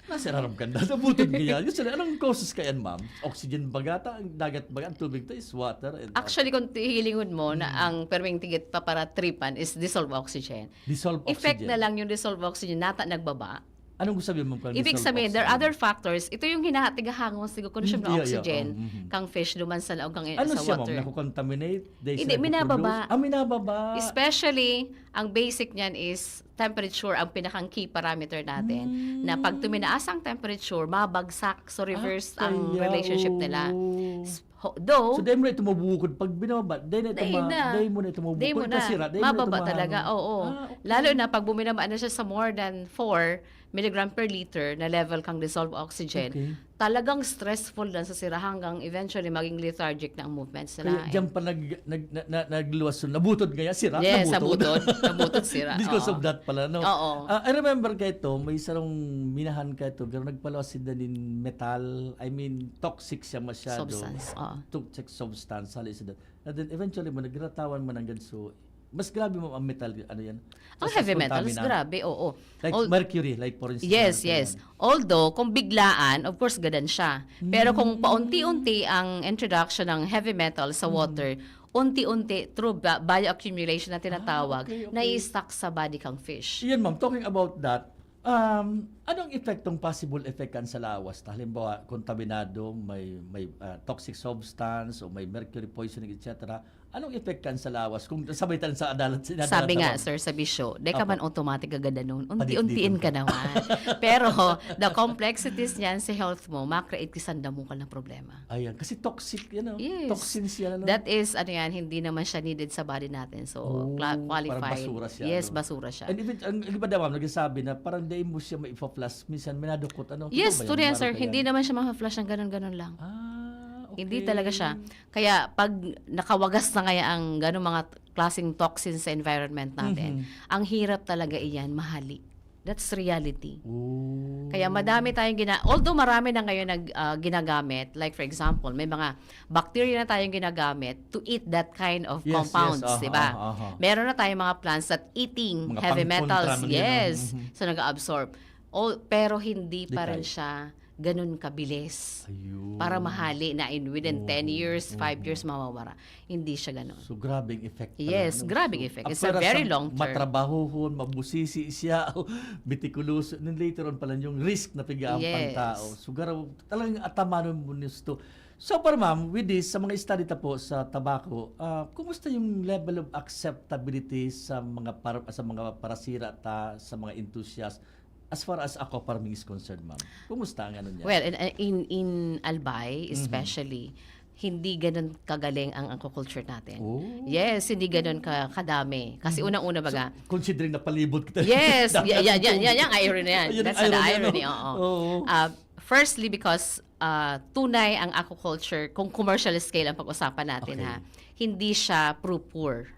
Nasa irarom ka na, nabutod kaya. Yun sila, anong causes kayan, ma'am? Oxygen baga ta, ang dagat baga, ang tubig ta is water and Actually, kung hihilingon mo na Mm. ang perming tigit pa para tripan is dissolved oxygen. Dissolved Effect oxygen. na lang yung dissolved oxygen, nata nagbaba. Anong gusto sabihin, ma'am, kung Ibig dissolved sabihin, there are oxygen? other factors. Ito yung hinaha-, tigahangos, siguro, consume Mm, na yeah, yeah. oxygen, Oh, mhm. kang fish, duman sa laog, kang Ano sa siya, ma'am? water. Nako-contaminate? Dahil Hindi, sa minababa. nagpo-produce? Ah, minababa. Especially, ang basic niyan is temperature, ang pinakang key parameter natin. Na pag Mm. tuminaas ang temperature, mabagsak. So, reverse Ah, ang kaya, relationship nila. oo. S-, ho-, though, So, dahil mo na ito mabukod. Pag binababa, dahil na ito Dahil ma-, na. dahil mo na ito mabukod. Dahil mo na. Kasira, dahil mo na ito Mababa mahangin. talaga, oo. Ah, okay. Lalo na pag bumaba na siya sa more than four milligram per liter na level kang dissolved oxygen, Okay. talagang stressful lang sa sira hanggang eventually maging lethargic na ang movements nila. Kaya diyan pa nag, nag, na, na, nagluwas yun. Nabutod kaya sira? Yes, Nabutod. Nabutod. Nabutod sira. Because Oo. of that pala, no? Oo. Ah, I remember ka ito, may sarong minahan ka ito, pero nagpaluwas sila nin metal, I mean, toxic siya masyado. Substance, oo. Toxic substance, hali sila. And then eventually mo, nagratawan man ang ganso. Mas grabe mo ang metal, ano yan? Ang Sa heavy sultang metals, mina. grabe, oo. Like Al- mercury, like for instance. Yes, mercury yes. yan. Although, kung biglaan, of course, gadan siya. Pero kung paunti-unti ang introduction ng heavy metal sa water, unti-unti, through ba- bioaccumulation na tinatawag, Ah, okay, okay. nai-stuck sa body kang fish. Iyan ma'am, talking about that, um, anong epektong possible effect kan sa lawas? Ta, halimbawa, kontaminado, may, may ah, toxic substance, o may mercury poisoning, et cetera. Anong effect kan sa lawas kung sabay tayo sa adalat? Sinadalat Sabi na nga, bang- sir, sa bisyo, di ka Apo. man automatic gagadan nun. Padikdikan Unti-untiin ka. ka naman. Pero, the complexities niyan sa health mo, ma-create ka sandamukal na problema. Ayan, kasi toxic yan, oh. Yes. Toxins yan, ano? That is, ano yan, hindi naman siya needed sa body natin. So, Oh, cla- parang qualified. Basura siya, Yes, ano? Basura siya. And even, ang iba daw, ma'am, nagsasabi na parang dahil mo siya maipaflash, minsan may nadukot, ano? Yes, Totoo ba tunay yan? yan, sir. Meron ba Hindi yan? naman siya ma-flash ng ganun-ganun lang. Ah, okay. Hindi talaga siya. Kaya pag nakawagas na kaya ang ganung mga klaseng toxins sa environment natin, Mhm. ang hirap talaga iyan mahali. That's reality. Oh. Kaya madami tayong gina-, although marami na ngayon nag, ah, ginagamit, like for example, may mga bacteria na tayong ginagamit to eat that kind of Yes, compounds, yes, aha, di ba? aha, aha. Meron na tayong mga plants that eating Mga heavy pang-, metals, kontra man yun, yes. mhm. So nag-absorb. Oh, pero hindi Di pa rin kaya. siya ganun kabilis Ayun. Para mahali na in within ten Oo, years, five oo. years, mawawara. Hindi siya ganun. So, grabing effect pala, Yes, no? grabing So, effect. ang It's a pwera very sa long term. Matrabahohon, mabusisi siya, o mitikuloso, then later on pala yung risk na pigaampan Yes. tao. So, garaw, talagang atamanon mo nisto. So, para ma'am, with this, sa mga study ta po sa tabako, ah, kumusta yung level of acceptability sa mga par-, sa mga parasira ta, sa mga enthusiast, as far as aqua farming is concerned, ma'am? Kumusta ang ano niya? Well, in, in, in Albay, Mhm. especially, hindi ganun kagaling ang aquaculture natin. Oh. Yes, hindi ganun ka, kadami. Kasi Mhm. unang-una baga, So, considering na palibot kita. Yes, Dami yeah, yeah, nating yeah, yeah, tubig. yung irony na yan. Ayun ang That's the irony, irony, ano? Oo. Oo. Ah, firstly, because ah, tunay ang aquaculture, kung commercial scale ang pag-usapan natin, Okay. ha, hindi siya pro-poor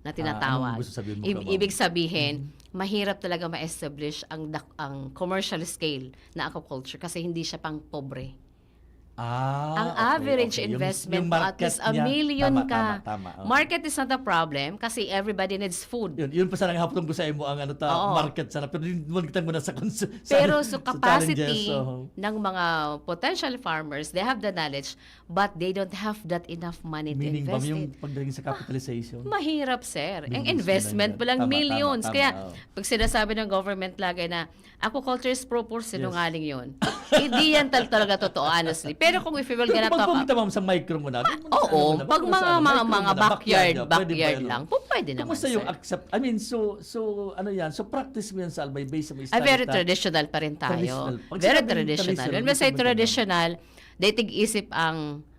na Ah, tinatawag. anong gusto sabihin mo, Ib- ma'am? ibig sabihin, Mhm. mahirap talaga ma-establish ang dak- ang commercial scale na aquaculture kasi hindi siya pang pobre. Ah, Ang okay, average okay. Yung, investment yung mo, at market least a niya, million tama, ka. Tama, tama, oo. Market is not a problem kasi everybody needs food. Yun, yun pa sana ang hapon ko sa imo ang ano ta, Oo. market sana. Pero yun, yun mo na sa cons-, sa, Pero so sa challenges, capacity oo. ng mga potential farmers, they have the knowledge, but they don't have that enough money to Meaning ba invest yung it. pagdating sa capitalization? Mahirap, sir. Ang Millions investment na pa lang, Tama, millions. tama, tama, Kaya, oo. pag sinasabi ng government lagi na aquaculture is pro-poor, sinungaling yun. Hindi yan tal- talaga totoo, honestly. Pero kung if you will gonna Pero pag talk pumunta, ma'am, sa micro mo na, doon mo na sa Oo, ano mo na, pag doon mo na sa mga, ano, mga, micro mga mo na, backyard, pwede ba backyard yun? lang, po, pwede naman, Kumusta yung sir. accept, I mean, so, so ano yan, so practice mo yan sa Albay based sa mga Ah, very study ta- traditional pa rin tayo. Traditional. Pag Very sinabing traditional. traditional, When we ibig say sabihin ba? Traditional, they tig-isip ang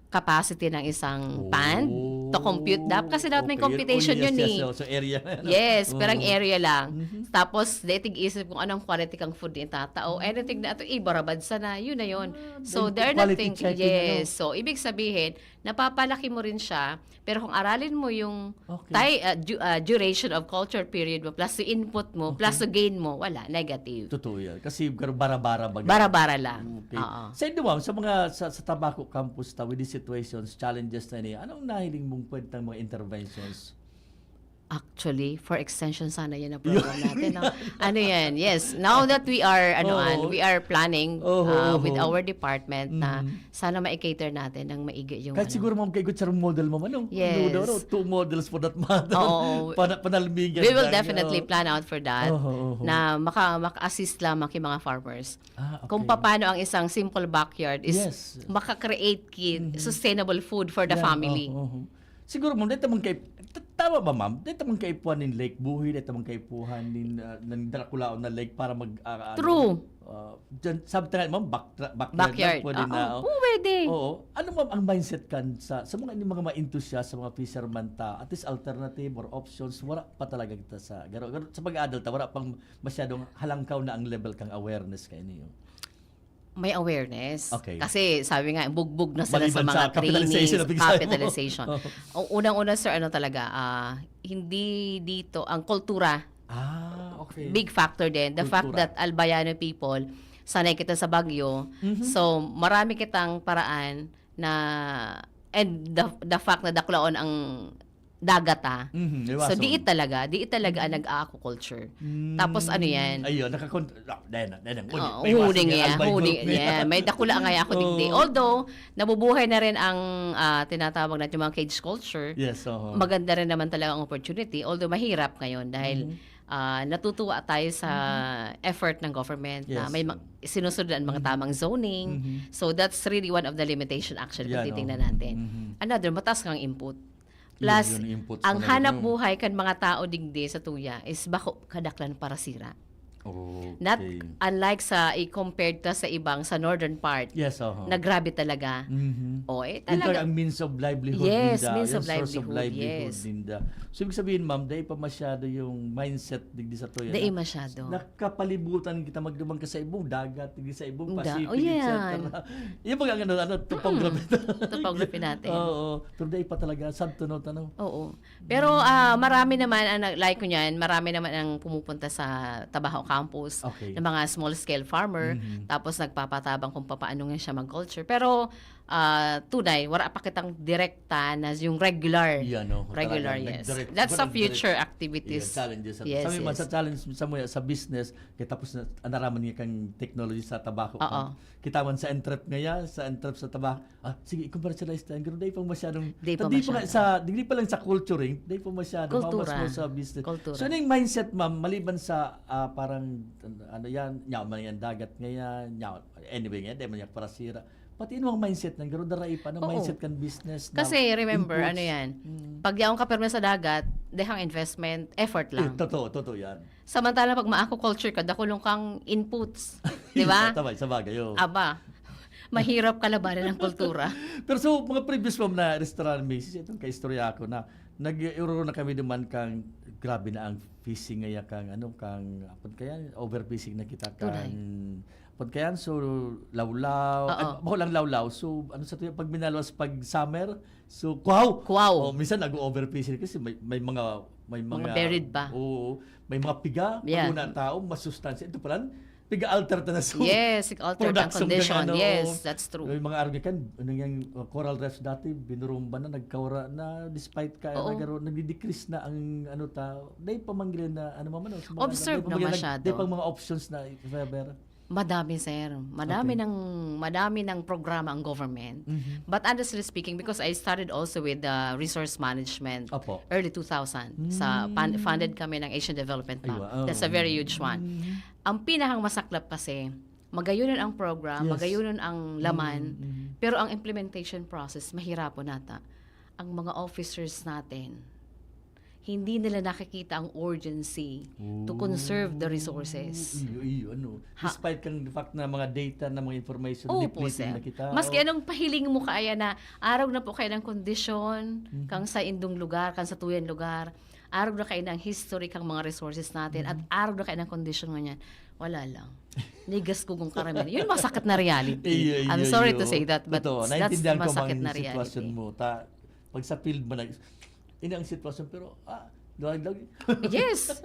capacity ng isang pond to compute that. Kasi dapat may Okay. computation Oh, yes, yun yes, eh. So, so area na. Yes, Oo. Parang area lang. Mhm. Tapos, they tig-isip kung anong quality kang food ni tata o anything na ito, ibarabad sana, yun na yun. Ah, So, then they're quality not thinking, checking, ano? Yes. So, ibig sabihin, napapalaki mo rin siya, pero kung aralin mo yung Okay. ti- ah, du- ah, duration of culture period mo, plus yung input mo, plus yung gain mo, wala, negative. Totoo yan. Kasi gar-, bara-bara ba? Bara-bara lang. Okay. Oo. Sa inyo, ma'am, sa mga sa, sa Tabaco Campus ta, with these situations, challenges na ini, anong nahiling mong pwedeng mga interventions? Actually, for extension sana yun ang program natin. No? Ano yan? Yes. Now that we are, ano, Oo. an, we are planning Oo, uh, oo. with our department na Mhm. sana ma-cater natin ng maigi yung Kahit ano. Siguro, ma'am, kaigot sa model mo, ano? Yes. Ano, ano, two models for that matter. Oo. Pana- panalmigan We will lang, definitely oo. plan out for that Oo, oo. na maka, maka-assist lamang yung mga farmers. Ah, okay. Kung paano ang isang simple backyard is Yes. maka-create kid Mhm. sustainable food for the Yan, family. oo, oo. Siguro, ma'am, dito mong kay, t- tama ba, ma'am? Dito mong kaipuhan nin Lake Buhi, dito mong kaipuhan nin, ah, ng Draculaon na Lake para mag, ah, ano, True. ah, dyan, sabi tayo, ma'am, back, backyard, Backyard. lang, pwede na. Oo, Oh. pwede. Oo. Ano, ma'am, ang mindset kan sa, sa mga, mga enthusiast, sa mga fisherman ta, at least alternative or options, wala pa talaga kita sa, garo, garo, sa pag-adult, wala pang masyadong halangkaw na ang level kang awareness kayo niyo. May awareness. Okay. Kasi sabi nga, bugbog na sila sa Maliban mga sa capitalization trainings, na pinagsabi mo. Capitalization. O, unang-una, sir, ano talaga, ah, hindi dito, ang kultura, Ah, okay. big factor din. The fact Kultura. That Albayano people, sanay kita sa Baguio. Mhm. So, marami kitang paraan na, and the, the fact na daklaon ang dagat, ah. Mhm, So, iwason. Diit talaga. Diit talaga ang nag-aquaculture. Mm. Tapos, ano yan? Ayun, nakakon... Oh, dahil na, dahil na. Oo, May iwason huli niya, niya, Albay huli Group na yan. niya. May dakula nga ako digdi. Oo. Although, nabubuhay na rin ang ah, tinatawag natin yung mga cage culture. Yes, oo. Maganda rin naman talaga ang opportunity. Although, mahirap ngayon dahil Mhm. ah, natutuwa tayo sa effort ng government na Yes, may oo. ma- sinusunod ang mga tamang zoning. Mhm. So, that's really one of the limitation actually kung Yan, titingnan oo. natin. Mhm. Another, mataas kang input. Yun, Plus, yun, inputs ang na hanap rin. buhay kan mga tao digdi sa tuya is bako kadaklan parasira. Okay. Not unlike sa i-compared ta sa ibang sa northern part Yes, oho. Na grabe talaga. Mhm. O, eh, Yun talaga talaga. ang means of livelihood Yes, ninda. means of Yung source of livelihood, livelihood yes. ninda. So, ibig sabihin, ma'am, dahil pa masyado yung mindset digdi sa tuya. Dai Na masyado. Nakapalibutan kita magdumang ka sa ibong dagat, digdi sa ibong Nga. Pacific, Oh, yeah. et cetera. Yung mga ano, ano, topography. Topography natin. Oo. Pero dahil pa talaga, sad to note, ano? Oo. Pero ah, marami naman, ang, like ko niyan, marami naman ang pumupunta sa Tabaho Campus Okay. ng mga small-scale farmer. Mhm. Tapos nagpapatabang kung papaano nga siya mag-culture. Pero ah, tunay, wala pa kitang direkta na yung regular. Yan, no? Regular, Talagang yes. nagdirect- That's a walang direct- future activities. Yan, challenges. Yes, Sabi man yes. sa challenge sa muya, sa business, kaya tapos na, anaraman niya kang technology sa tabako. Oo. Kita man sa entrep ngaya, sa entrep sa tabako. Ah, sige, i-commercialize tayo. Pero dahil pa masyadong... Di pa Hindi pa nga masyado. Sa, hindi pa lang sa culturing, dahil pa masyado. Cultura. Mas mo sa business. Cultura. So, ano yung mindset, ma'am, maliban sa ah, parang, ano yan, nyaw man yan, dagat ngaya, nyaw, anyway ngaya, dahil man yan parasira. Pati yung mga mindset ng garo, daray pa, ano, Oo. Mindset kan business. Kasi na remember, inputs. ano yan, Mm. pag yaon ka pirmi sa dagat, dehang investment, effort Eh, lang. totoo, totoo yan. Samantala, pag ma-aquaculture ka, dakulong kang inputs. Di ba? Tama, sa bagay, oh. Aba, mahirap kalabanan ng kultura. Pero so, mga previous ma'am na restaurant misis, itong kaistorya ako na nag-iroro na kami naman kang grabe na ang fishing ngaya kang ano, kang, apod kaya, overfishing na kita kang, Tunay. Apod kaya, so, lawlaw, Oo. ay, bako lang lawlaw. So, ano sa tuya, pag minalas, pag summer, so, kwaw! Kwaw. Oh, minsan nag-overfishing kasi may, may mga, may mga, Mga buried ba? Oo, may mga piga, Yeah. pag una tao, masustansya. Ito pala, piga-alter ta na so. Yes, alter ang Production condition. ng ano, Yes, that's true. May mga army kan, ano yung uh, coral reefs dati, binurumba na, nagkawara na, despite ka, Oo. nagaro, nagdi-decrease na ang ano ta, dahil pamanggilan na, ano mamano, sa mga, Observe dahil na pamanggilan masyado. Dahil pang mga options na, if ever. Madami, sir. Madami Okay. ng madami ng programa ang government. Mhm. But honestly speaking, because I started also with the resource management Opo. early two thousand, sa pan- Mm. funded kami ng Asian Development Bank. Aywa, oh. That's a very huge one. Mm. Ang pinakang masaklap kasi, magayunon ang program, Yes. magayunon ang laman, Mm, mm. Pero ang implementation process, mahirapon nata. Ang mga officers natin, hindi nila nakikita ang urgency to conserve the resources. Iyo, iyo, ano. Ha- Despite kang the fact na mga data na mga information, Opo, depleting sir. na kita. Maski Oh. Anong pahiling mo kaya na arog na po kayo ng kondisyon, Mhm. kang sa indong lugar, kang sa tuyang lugar, arog na kayo ng history, kang mga resources natin, at Mhm. arog na kayo ng kondisyon ngunyan, wala lang. Nigas ko kung karamihan. Yun masakit na reality. Iyo, iyo, I'm sorry iyo. To say that, but Totoo, that's naintindihan ko masakit ang na sitwasyon reality. Mo. Ta, pag sa field mo, nag, ini ang sitwasyon, pero, ah, luwag-luwag. Yes.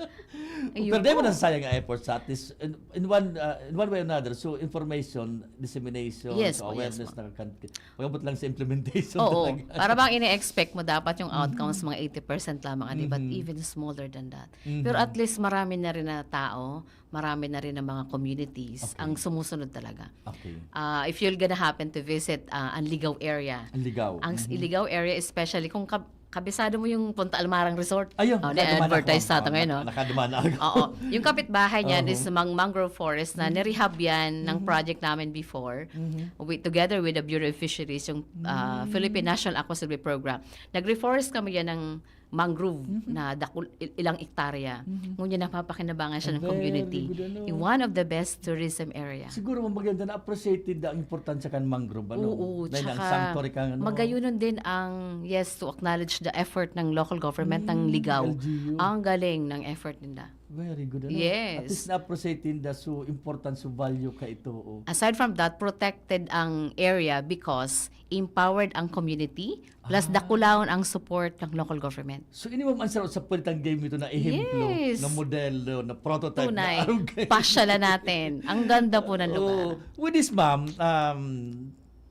Ayun Pero dahil mo po. nasasayang ang effort sa at least, in, in one, uh, in one way or another, so information, dissemination, Yes so po, yes awareness po. na kan-, pag-abot lang sa implementation Oo. talaga. Para bang ini-expect mo dapat yung outcomes mga eighty percent lamang, di ba? Mhm. Even smaller than that. Mhm. Pero at least marami na rin na tao, marami na rin na mga communities Okay. ang sumusunod talaga. Okay. Ah, if you're gonna happen to visit ah, Anligaw area, Ang ligaw. Ang s- Mhm. Iligaw area, especially kung kab- kabisado mo yung Punta Almarang Resort. Ayun, Oh, nakaduman na-advertise ako, natin ma'am. ngayon, no? Nakaduman ako. Oo. Yung kapitbahay niyan Oho. Is mang mangrove forest na nirehab yan ng Mhm. project namin before. Mhm. With, together with the Bureau of Fisheries, yung ah, Mm. Philippine National Aquaculture Program. Nag-reforest kami yan ng mangrove Mhm. na dakul, il- ilang ektarya. Mhm. Ngunyan napapakinabangan siya ng Very community. good, ano. One of the best tourism area. Siguro, maganda na appreciated na ang importansya kan mangrove, ano? Oo, Dahil ang tsaka sanctuary kan, ano? Magayunon din ang, yes, to acknowledge the effort ng local government ng Mm, Ligaw. L G U. Ang galing ng effort nila. Very good, ano? Yes. At least na-appreciate ninda so importance, so value ka ito. Oh. Aside from that, protected ang area because empowered ang community, plus Ah. dakulaon ang support ng local government. So, ini, ma'am, ang sarap sa palitang game ito na ehemplo, Yes. na modelo, na prototype, Tunay. na arugay. Pasyalan natin. Ang ganda po ng lugar. Oh, with this, ma'am, um,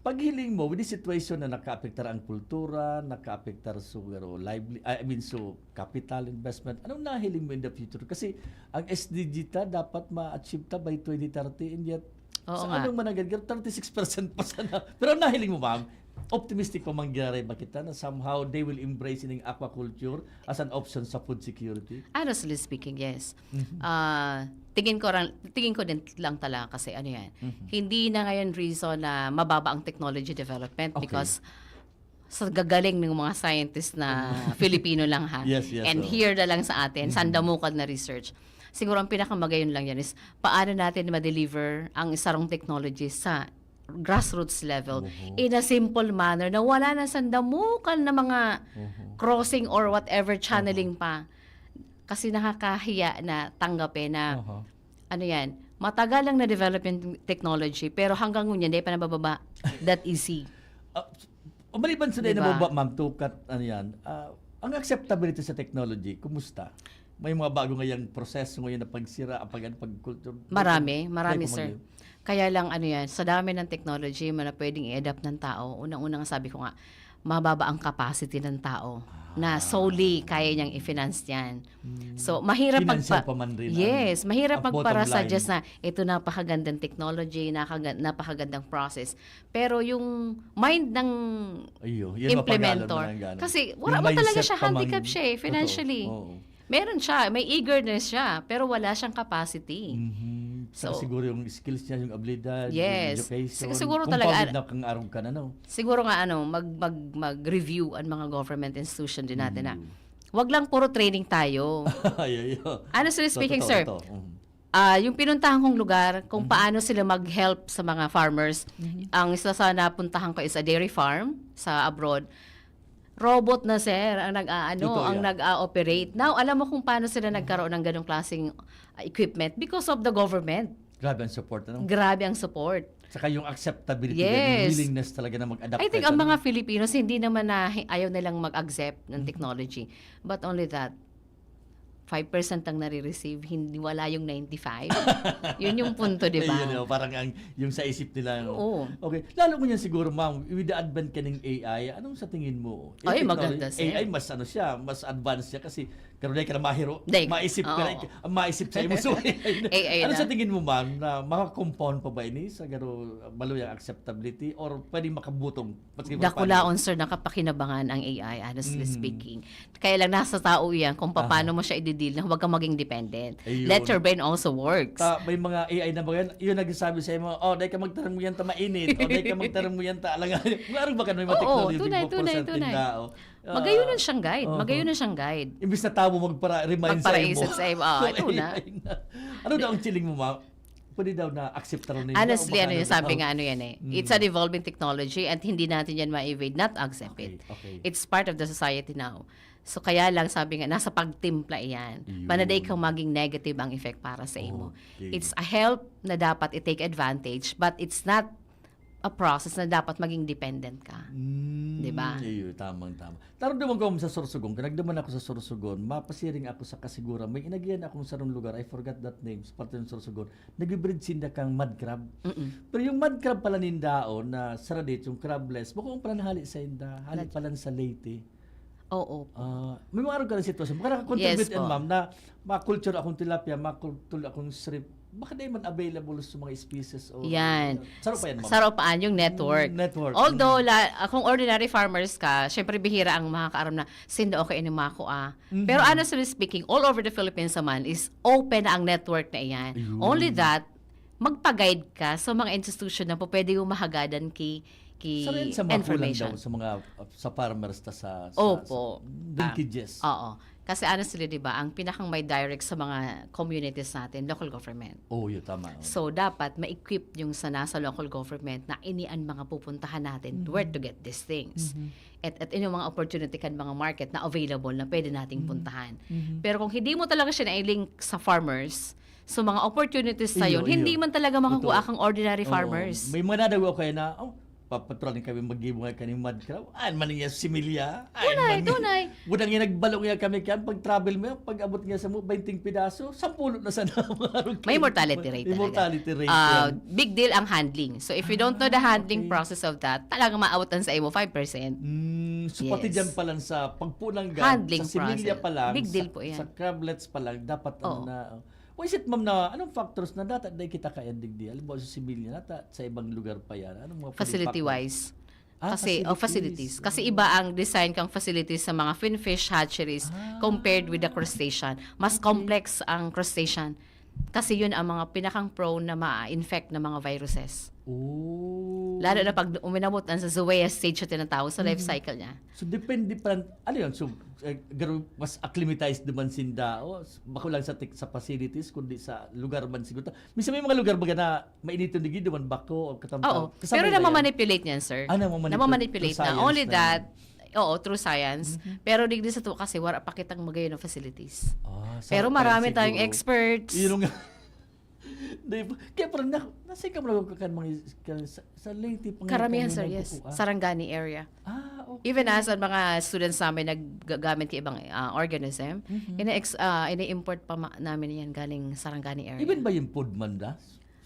paghiling mo, with this situation na nakaapektar ang kultura, nakaapektar so, pero lively, I mean, so capital investment, anong nahiling mo in the future? Kasi ang S D G ta dapat ma-achieve ta by twenty thirty, and yet, Oo sa nga. anong mananggad, thirty-six percent pa sana. Pero ang nahiling mo, ma'am, optimistic pa mangyari ba kita na somehow they will embrace ining aquaculture as an option sa food security? Honestly speaking, yes. Mhm. Ah, tingin ko ran, tingin ko din lang talaga kasi ano yan. Mhm. Hindi na ngayon reason na mababa ang technology development Okay. because sa gagaling ng mga scientist na Filipino lang ha. Yes, yes, And oo. here na lang sa atin, Mhm. sandamukal na research. Siguro ang pinakamagayon lang yan is paano natin ma-deliver ang isarong technology sa grassroots level Oho. in a simple manner na wala na sandamukal na mga Oho. crossing or whatever channeling pa. Kasi nakakahiya na tanggapin na Oho. ano yan, matagal lang na-develop yung technology pero hanggang ngunyan hindi pa nabababa that easy. Ah, maliban sa Di na ba? Baba, ma'am, tukat, ano yan, ah, ang acceptability sa technology, kumusta? May mga bago ngayang proseso ngayon na pagsira, pag, pag culture. Marami, marami, Try ko sir. mag- Kaya lang ano yan, sa dami ng technology mo na pwedeng i-adapt ng tao, unang-unang sabi ko nga, mababa ang capacity ng tao na Ah. solely kaya niyang i-finance yan. Hmm. So, mahirap Financial magpa- pa man rin ang, Yes, mahirap ang bottom magpara-suggest line. Na ito napakagandang technology, nakaga- napakagandang process. Pero yung mind ng Ayun, yun, implemento. mapagalo na lang gano'n. Kasi wala Yung mo talaga mindset siya pa man. handicap siya eh, Totoo. financially. Oo. Meron siya, may eagerness siya, pero wala siyang capacity. Mhm. Saka So, siguro yung skills niya, yung abilidad, Yes. yung education. Sig- siguro Kung talaga, COVID ah, na kang arog ka na, no? Siguro nga ano, mag, mag, mag-review ang mga government institution din natin na Mm. wag lang puro training tayo. Ay, ay, ay. Honestly So, speaking, totoo sir, ito. Mm. ah yung pinuntahan kong lugar, kung Mhm. paano sila mag-help sa mga farmers, Mhm. ang isa sa napuntahan ko is a dairy farm sa abroad. Robot na, sir, ang nag-aano, Totoo ang yan. nag-a-operate. Now, alam mo kung paano sila nagkaroon ng ganong klaseng ah, equipment? Because of the government. Grabe ang support, ano? Grabe ang support. Saka yung acceptability, Yes. yung willingness talaga na mag-adapt. I think ka, ang ano? mga Filipinos hindi naman na ayaw nilang mag-accept ng Mhm. technology. But only that, five percent ang nare-receive, hindi wala yung ninety-five. Yun yung punto, di ba? Ayun, oh, parang ang, yung sa isip nila. No? Oo. Okay. Lalo mo niyan siguro, ma'am, with the advent ka ng A I, anong sa tingin mo? Ay, Yung maganda, technology, sir. A I, mas ano siya, mas advanced siya kasi karon day ka na mahiro, Day, maisip ka na, oo. maisip sa imo. So, A I ano na. Sa tingin mo, ma'am, na maka-compound pa ba ini sa garo baluyang acceptability or pwedeng makabutong? Maski pa Dakulaon, sir, nakapakinabangan ang A I, honestly Mhm. speaking. Kaya lang nasa tao yan kung paano Aha. Mo siya i-deal na huwag kang maging dependent. Ayun. Let your brain also works. Ta, may mga A I na ba yan? Yung nagsasabi sa imo, "Oh, dahil ka magtaram mo yan, ta mainit. Oh, dahil ka magtaram mo yan, ta alangan." Mga arog ba ka may mga Oo, technology tunay, po, tunay, present tunay. tinda, oh. Ah, Magayon na siyang guide. oho. Magayon na siyang guide. Imbis na tao mo magpara-remind sa imo. Magparaisip sa imo. Ah, ito na. Ano daw ang feeling mo, ma'am? Pwede daw na accept na rin. Honestly, ano yung sabi nga, ano yan eh. Mm. It's an evolving technology and hindi natin yan ma-evade, not accept Okay, it. okay. It's part of the society now. So kaya lang sabi nga, nasa pagtimpla iyan. Yun. Panaday kang maging negative ang effect para sa imo. Okay. It's a help na dapat i-take advantage, but it's not a process na dapat maging dependent ka. Mm, Di ba? Iyo, tamang-tama. Tarong naman ko sa Sorsogon, kaya nagduman ako sa Sorsogon, mapasiring ako sa Kasiguran. May inagihan akong sarong lugar, I forgot that name, sa parte ng Sorsogon. Nagbe-breed sinda kang mud crab. Mm-mm. Pero yung mud crab pala nindaon na saradit, yung crabless, bukong pala nahali sa inda, hali Nat- pala sa Leyte. Oo. Ah, may mga arog ka na sitwasyon. Baka nakakontribute Yes yan, po. Ma'am, na ma-culture akong tilapia, ma-culture akong shrimp. Baka di man available sa mga species o Yan. Saro pa yan, Ma'am. Saropaan yung network. Mm, network. Although, Mm. la, kung ordinary farmers ka, syempre bihira ang makakaaram na sinda okay ini mako ah. Mhm. Pero honestly speaking, all over the Philippines naman is open na ang network na iyan. Ayun. Only that, magpa-guide ka sa mga institution na po pwede yung mahagadan ki, ki Sa rin sa mga kulang information. Daw, sa mga uh, sa farmers ta sa, sa, Opo. sa linkages. Oo. Kasi honestly, di ba, ang pinakang may direct sa mga communities natin, local government. Oo, yun, tama. Oo. So, dapat ma-equip yung sa nasa local government na ini ang mga pupuntahan natin, where to get these things. At, at yung mga opportunity kan mga market na available na pwede nating puntahan. Pero kung hindi mo talaga siya na-link sa farmers, so mga opportunities sa Iyo, yun, hindi iyo. man talaga makukuha Totoo. kang ordinary Oo. farmers. May mga nadawa ko kaya na, oh, papatrol kami, mag-gibo nga kami mad crab. Ah, man niya similya. Ah, Tunay, man- tunay. Budang niya nagbalo nga kami kaya, pag travel mo, pag abot nga sa mo, twenty pidaso, sampulo na sana ang mga arog. May mortality rate May talaga. mortality rate Ah, yan. Big deal ang handling. So if you don't know the handling Okay. process of that, talagang maabotan sa imo five percent. Mm, so pati Yes. dyan pa lang sa pagpunangga, Handling sa similya process. pa lang, Big sa, deal po yan. sa crablets pa lang, dapat ano Oo. na. Oh. What is it, ma'am, na anong factors na dapat dahil kita kaya digdi? Halimbawa sa similya, nata sa ibang lugar pa yan. Anong mga pwedeng Facility factors? wise. Ah, Kasi, oh, facilities. Kasi iba ang design kang facilities sa mga finfish hatcheries Ah. Compared with the crustacean. Mas complex ang crustacean. Kasi yun ang mga pinakang prone na ma-infect ng mga viruses. Oh. Lalo na pag uminabot ang sa zoea stage siya tinatawag sa life cycle niya. So, depende pa, ano yun? So, eh, garo-, mas acclimatized naman sinda, o, bako lang sa, tek- sa facilities, kundi sa lugar man siguro. Minsan may mga lugar baga na mainiton digdi man bako o katamtaw. Oo. Kasabay Pero na yan. Namamanipulate niyan, sir. Ah, namamanipulate. Namamanipulate Through na. science Only na. That, oo, through science. Pero digdi sa to kasi wala pa kitang magayon na facilities. Ah, sa Pero marami parang tayong siguro. experts. Yun nga. Di ba? Kaya parang na, nasa ka mga kan mga kan sa, sa Leyte pa nga Karamihan, kami sir, yes. nagbubuo, ah. Sarangani area. Ah, okay. Even as ang mga students namin naggagamit ng ibang ah, organism, ina-ex, ah, ini-import pa ma- namin yan galing Sarangani area. Even ba yung food man da?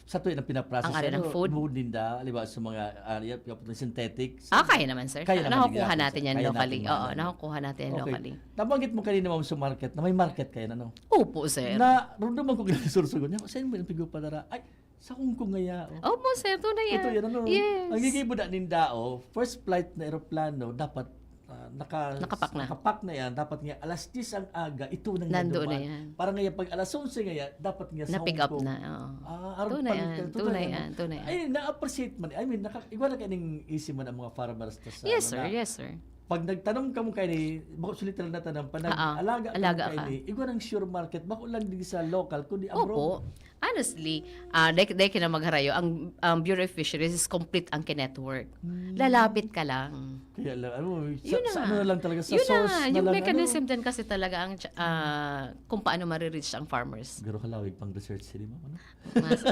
Sa tuwing na pinaprocess, Ang area ng ano, food? Mood ninda, halimbawa sa mga, ah, yung, yung synthetic. Ah, kaya naman, sir. Kaya naman Nakukuha din natin yan kaya locally. natin Oo, man. nakukuha natin yan Okay. Locally. Nabanggit mo kanina, ma'am, sa market, na may market kayo, ano? Opo, sir. Na, rumduman ko ganun sursugon niya, saan mo yung pigo pa dara? Ay, sa Hong Kong ngaya, oh. Opo, sir. Tunay yan. Ito yan, ano? Yes. Ang gigibo na ninda, oh, first flight na eroplano, dapat ah, naka, Nakapak na. nakapak na yan. Dapat nga, alas diyes ang aga, ito nang Nando naduman. na yan. Parang nga, pag alas onse nga yan, dapat nga sa Na-pick Hong up Kong. Na. Oo. Ah, arog Tunay pa yan. rin, Tunay tunay yan. yan. Tunay yan. Ay, na-appreciate man. I mean, naka, igwa na kayo ng isi man ang mga farmers ta sa Yes, ano sir. na. Yes, sir. Pag nagtanom ka mo kayo ni, bako literal na tanom, pag Ah, ah. nag-alaga ka Alaga mo kayo ka. ni, igwa ng sure market, bako lang din sa local, kundi abroad. Opo. Honestly, ah, dahil, dahil ka na magharayo, ang, ang Bureau of Fisheries is complete ang kinetwork. Hmm. Lalapit ka lang. Kaya lang, ano, sa, Yun na sa nga. ano lang talaga, sa Yun na source nga. na Yung lang, mechanism ano. Din kasi talaga ang, ah, kung paano marireach ang farmers. Pero kalawig pang research, hindi mo, ano? Mas-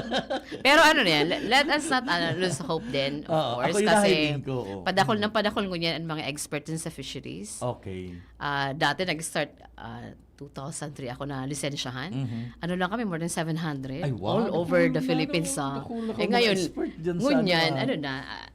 Pero ano na yan, let, let us not ano, lose hope din, of Oo, course, ako yung kasi nahiling ko, oo. padakol ng padakol ngunyan ang mga expert din sa fisheries. Okay. Ah, dati nag-start ah, two thousand three ako na lisensyahan. Mhm. Ano lang kami, more than seven hundred. Ay, wow. All over the Naku, Philippines. naku, Ah. naku, Eh mga ngayon, expert dyan sa ngunyan, ano, ah. Ano na, ah,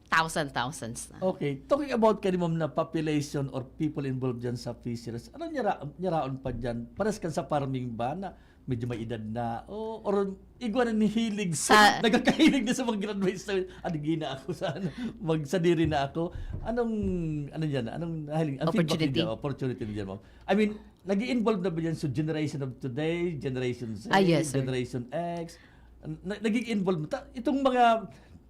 thousand, thousands na. Okay. Talking about kani, ma'am, na population or people involved dyan sa fisheries, ano nyara, nyaraon pa dyan? Pares kan sa farming ba na medyo may edad na? O, or igwa na ni hilig sa, Sa nagkakahilig na sa mga graduates na, "Adigi na ako sa ano, magsadiri na ako." Anong, ano dyan? Anong nahiling? Ang feedback Opportunity. Niya, opportunity niya, ma'am. I mean, nag involve na ba dyan sa generation of today, generation Z, Ah, yes, sir. Generation X? Na, naging involved. Ta, itong mga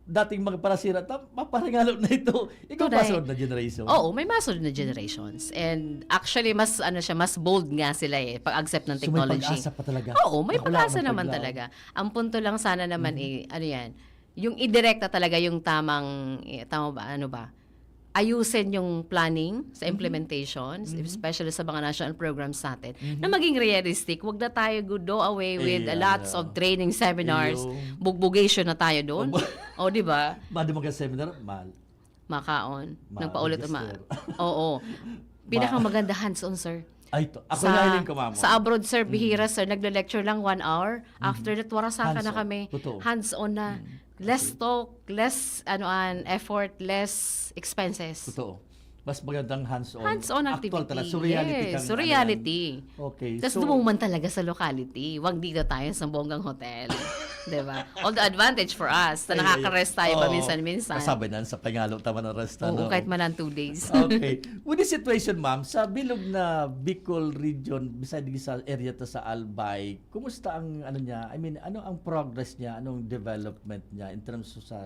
dating mga parasira, ta, maparangalo na ito. Ikaw Tunay. Masunod na generation. Oo, may masunod na generations. And actually, mas ano siya, mas bold nga sila eh, pag-accept ng So, may technology. pag-asa pa talaga. Oo, may Wala pag-asa nang naman paglaw. Talaga. Ang punto lang sana naman Mhm. eh, ano yan, yung idirekta talaga yung tamang, eh, tama ba, ano ba, ayusin yung planning sa Mhm. implementation, Mhm. especially sa mga national programs natin, Mhm. na maging realistic. Wag na tayo go do away with Ayan, lots ah. Of training seminars. Iyo. Bugbugation na tayo doon. Obo. O, di ba? Bado mga seminar, mahal. Makaon. Ma-, Nagpaulit ma- register. Oo. Ma- Pinakamaganda hands-on, sir. Ay, to. Ako sa, nahiling ko, ma'am. Sa abroad, sir, Mm. Bihira, sir, nagle-lecture lang one hour. Mm. After that, warasan ka na Hands-on. Kami. Totoo. Hands-on na. Mm. Less Okay. Talk, less, ano, an, effort, less expenses. Totoo. Mas magandang hands-on. Hands-on Actual activity. Talaga. So, reality Yes. kang So, ano reality. Okay. Tapos So, dumungan talaga sa locality. Wag dito tayo sa Bonggang Hotel. Di ba? Although advantage for us na Ay, ay, nakaka-rest tayo oo. paminsan-minsan. Kasabay na sa pangalo tama ng rest. Oo, Ano? Kahit man lang two days. Okay. With this situation, ma'am, sa bilog na Bicol region, beside sa area ta sa Albay, kumusta ang ano niya? I mean, ano ang progress niya? Anong development niya in terms of sa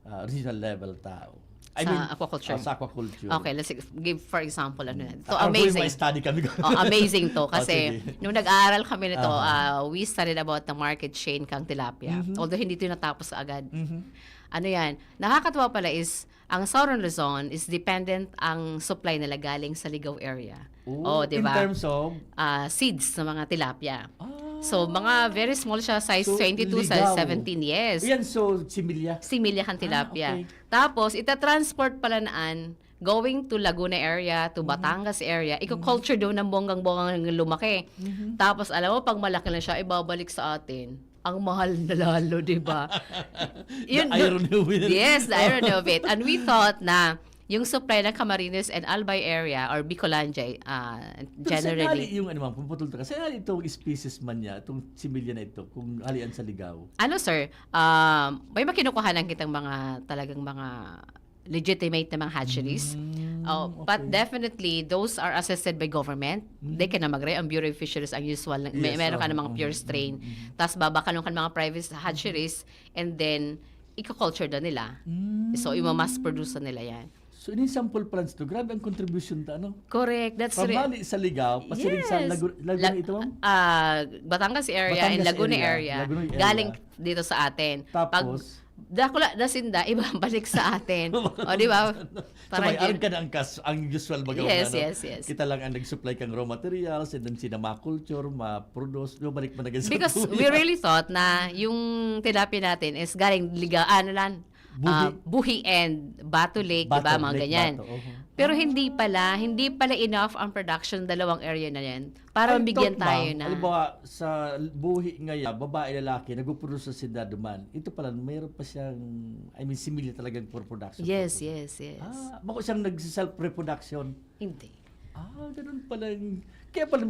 ah, regional level tao. Sa aquaculture. Ah, sa aquaculture. Okay, let's give, for example, ano yan. So, Ah, amazing. May study kami. Oh, amazing to Oh, kasi sige. Nung nag-aaral kami nito, Aha. uh, we studied about the market chain kang tilapia. Mhm. Although hindi ito natapos agad. Mhm. Ano yan? Nakakatawa pala is, ang Southern Luzon is dependent ang supply nila galing sa Ligao area. Oh, Oh, di in ba? terms of? Ah, seeds sa mga tilapia. Ah. So, mga very small siya, size So, twenty-two, size Ligao. seventeen, yes. Yan, so, similya. Similya kang tilapia. Ah, okay. Tapos, ita-transport pala naan going to Laguna area, to Batangas area, iko-culture doon ng bonggang-bonggang lumaki. Mhm. Tapos, alam mo, pag malaki na siya, ibabalik sa atin. Ang mahal na lalo, di ba? The irony of it. Yes, the irony of it. And we thought na yung supply ng Camarines and Albay area or Bicolandia, ah, Pero sa generally. Yung ano, ma'am, pumutol to. Kasi hali itong species man niya, itong similya na ito, kung halian sa Ligao. Ano, sir? Um, may makinukuhanan kitang mga, talagang mga legitimate na mga hatcheries. Mm, Oh, but okay. Definitely, those are assisted by government. Mm. They can mag-re-, ang Bureau of Fisheries ang usual. May, Yes, meron ka oo, namang oo, pure mm, strain. mm. Tapos babakanon ka ng mga private hatcheries and then iko-culture na nila. Mm. So, ima-mass produce na nila yan. So, ini sample plants to, grabe ang contribution ta, ano? Correct. That's From re- hali sa Ligaw, pasiring sa Yes. Lagu- Laguna Lag- ito, ma'am? Ah, Batangas area and Batangas Laguna area, area. Laguna area. Galing dito sa atin. Tapos? Pag dakula na sinda, ibabalik sa atin. O, di ba? So, may arka na ang, kas, ang usual baga Yes, ano? Yes, yes. Kita lang ang nag-supply kang raw materials and then sina ma-culture, ma-produce, bumalik man agad sa Because tuya. We really thought na yung tilapia natin is galing Liga, ano lang, Buhi. Ah, Buhi and Bato Lake, di ba? Bato Mga Lake, ganyan. Bato, oho. Pero hindi pala, hindi pala enough ang production ng dalawang area na yan para Ay, bigyan thought, tayo ma'am, na. Halimbawa, sa Buhi ngaya, babae, lalaki, nagpuproduce sa sila duman. Ito pala, mayroon pa siyang, I mean, similya talagang for production. Yes, purpose. Yes, yes. Ah, bako siyang nag-self-reproduction. Hindi. Ah, ganun pala yung, kaya pala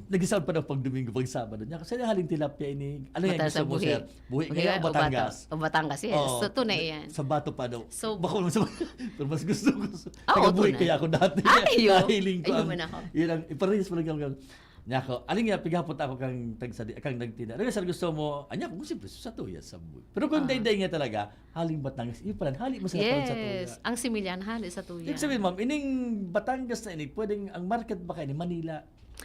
nag-self pa ng pag Domingo, pag Sabado niya. Kasi haling tilapia ini, ano yung Mataas gusto ang mo, Buhi. sir? Buhi Buhi ngaya o o Bato? Batangas? O Batangas, yes. Oo. So, tunay yan. Sa Bato pa daw. So, Bako lang sa, pero mas gusto ko. Ah, oo, Taga-Buhi tunay. kaya ako dati. Ay, yun. Nahiling ko Ay, ang, naman ako. Yun ang, iparehas mo lang yung, niya ako, aling nga, pigapot ako kang tagsadi, kang nagtina. Ano yung sir gusto mo? Anya ko, siyempre, sa tuya, sa Buhi. Pero kung Ah. dayday nga talaga, haling Batangas, yun pala, hali mo sa Yes. sa tuya. Ang similya, hali sa tuya. Ibig sabihin, ma'am, ining Batangas na ini, pwedeng ang market ba kayo ni Manila?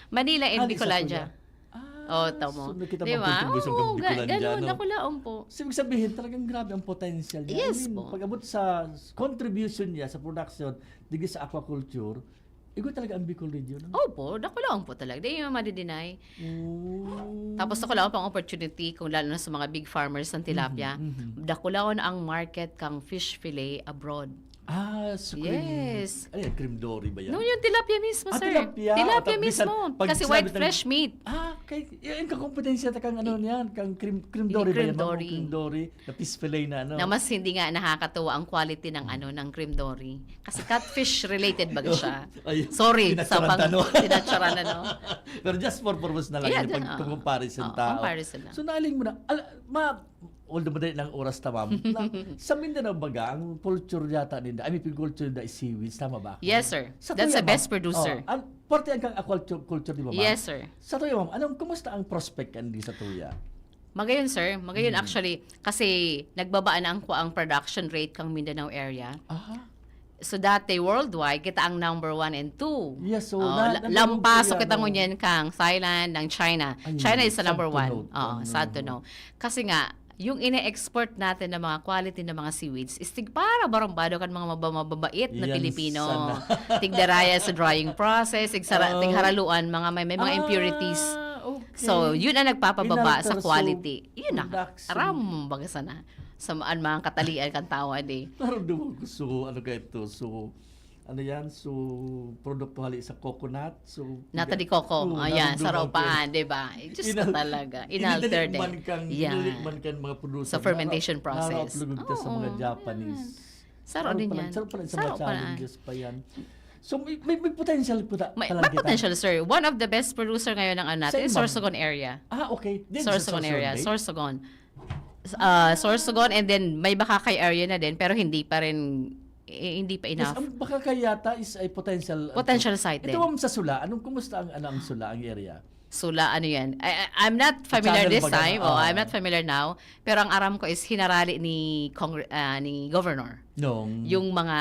Manila and Hali sa Bicolandia. tuya. Ah, Oh, tamo. So, nakita Di mo ba? contribution Oo, kang ga- Bicolandia, ganun, no? Dakulaon po. So, ibig sabihin, talagang grabe ang potential niya. Yes I mean, po. Pag-abot sa contribution niya sa production, digdi sa aquaculture, igo talaga ang Bicol region. Ano? Opo, Dakulaon po talaga. Di yung madi-deny. Oh. Tapos Dakulaon pang opportunity, kung lalo na sa mga big farmers ng tilapia, Mhm, mhm. Dakulaon ang market kang fish fillet abroad. Ah, so cream. Yes. Ano yan? Cream dory ba yan? No, yung tilapia mismo, Ah, sir. tilapia. Tilapia Pag bisan mismo. pag Kasi sinabi white ng- fresh meat. Ah, kay, yung kakompetensiya ta kang ano yan, kang cream, cream Hindi, dory ba cream yan? Ma'am? Dory. Cream dory, na fish fillet na ano. Na mas hindi nga nakakatuwa ang quality ng ano ng cream dory. Kasi catfish related baga siya. Ay, Sorry, sa tinatsaran pang ta, no? tinatsaran na, no? Pero just for purpose na lang Yeah, yun, pag ah. comparison Oo, tao. Comparison lang. So, naaling mo na, al, ma, although madali ng oras ta, ma'am, na, sa Mindanao baga, ang culture yata ninda, I mean, culture ninda is seaweeds, tama ba ako? Yes, sir. Sa That's tuya, the best ma'am? producer. Oh, ang, parte ang kang aquaculture, di ba, ma'am? Yes, sir. Sa tuya, ma'am, anong, kumusta ang prospect kandi sa tuya? Magayon, sir. Magayon, Hmm. Actually, kasi nagbaba na ang, ang production rate kang Mindanao area. Aha. So dati, worldwide, kita ang number one and two. Yes, so Oh, na- la- nalulungkot lampaso yan, kita no? ngunyan kang Thailand, ng China. Ayun, China is the sad number to one. note. Oh, Mm. Sad to know. Kasi nga, yung ine-export natin ng mga quality ng mga seaweeds is tig para barumbado kan mga maba- mababait na Yan Pilipino. sana. Tigdaraya sa drying process, tigsara, Oh. tigharaluan, mga may, may mga Ah, impurities. Okay. So, yun ang nagpapababa Inalter sa so quality. Yun na. Production. Aram, baga sana. Sa maan mga katalian kan tawa, di. Naramdaman ko, so, ano ka ito? So, ano yan? So, produkto hali sa coconut. So, Nata de coco. Oo, Ayan, naramdaman sa ko. Ropan, di ba? Eh, Diyos ko Inal- talaga. Inalter Inalter din. Man kang, Yan. Inulit man kang mga producer. Sa fermentation Nara- process. Naraplugod ka sa mga Oo, Japanese. yan. Saro Saro din pala, yan. saro pala sa Saro mga pala. Challenges pa yan. So, may, may, may potential po ta- May, talaga may potential, sir. One of the best producer ngayon ng ano natin Saan, is ma'am? Sorsogon area. Ah, okay. Din sa Sorsogon Sorsogon area. Bay? Sorsogon. Ah, Sorsogon and then may Bakakay area na din pero hindi pa rin, eh, hindi pa Yes, enough. Ang Bakakay yata is a potential, ano, Potential site Ito, din. Ma'am, sa Sula. Anong, kumusta ang, ano, ang Sula, ang area? Sula, ano yan? I, I- I'm not familiar Channel this baga na, time. Oh, oo. I'm not familiar now. Pero ang aram ko is hinarali ni Congre- ah, ni Governor Nung... yung mga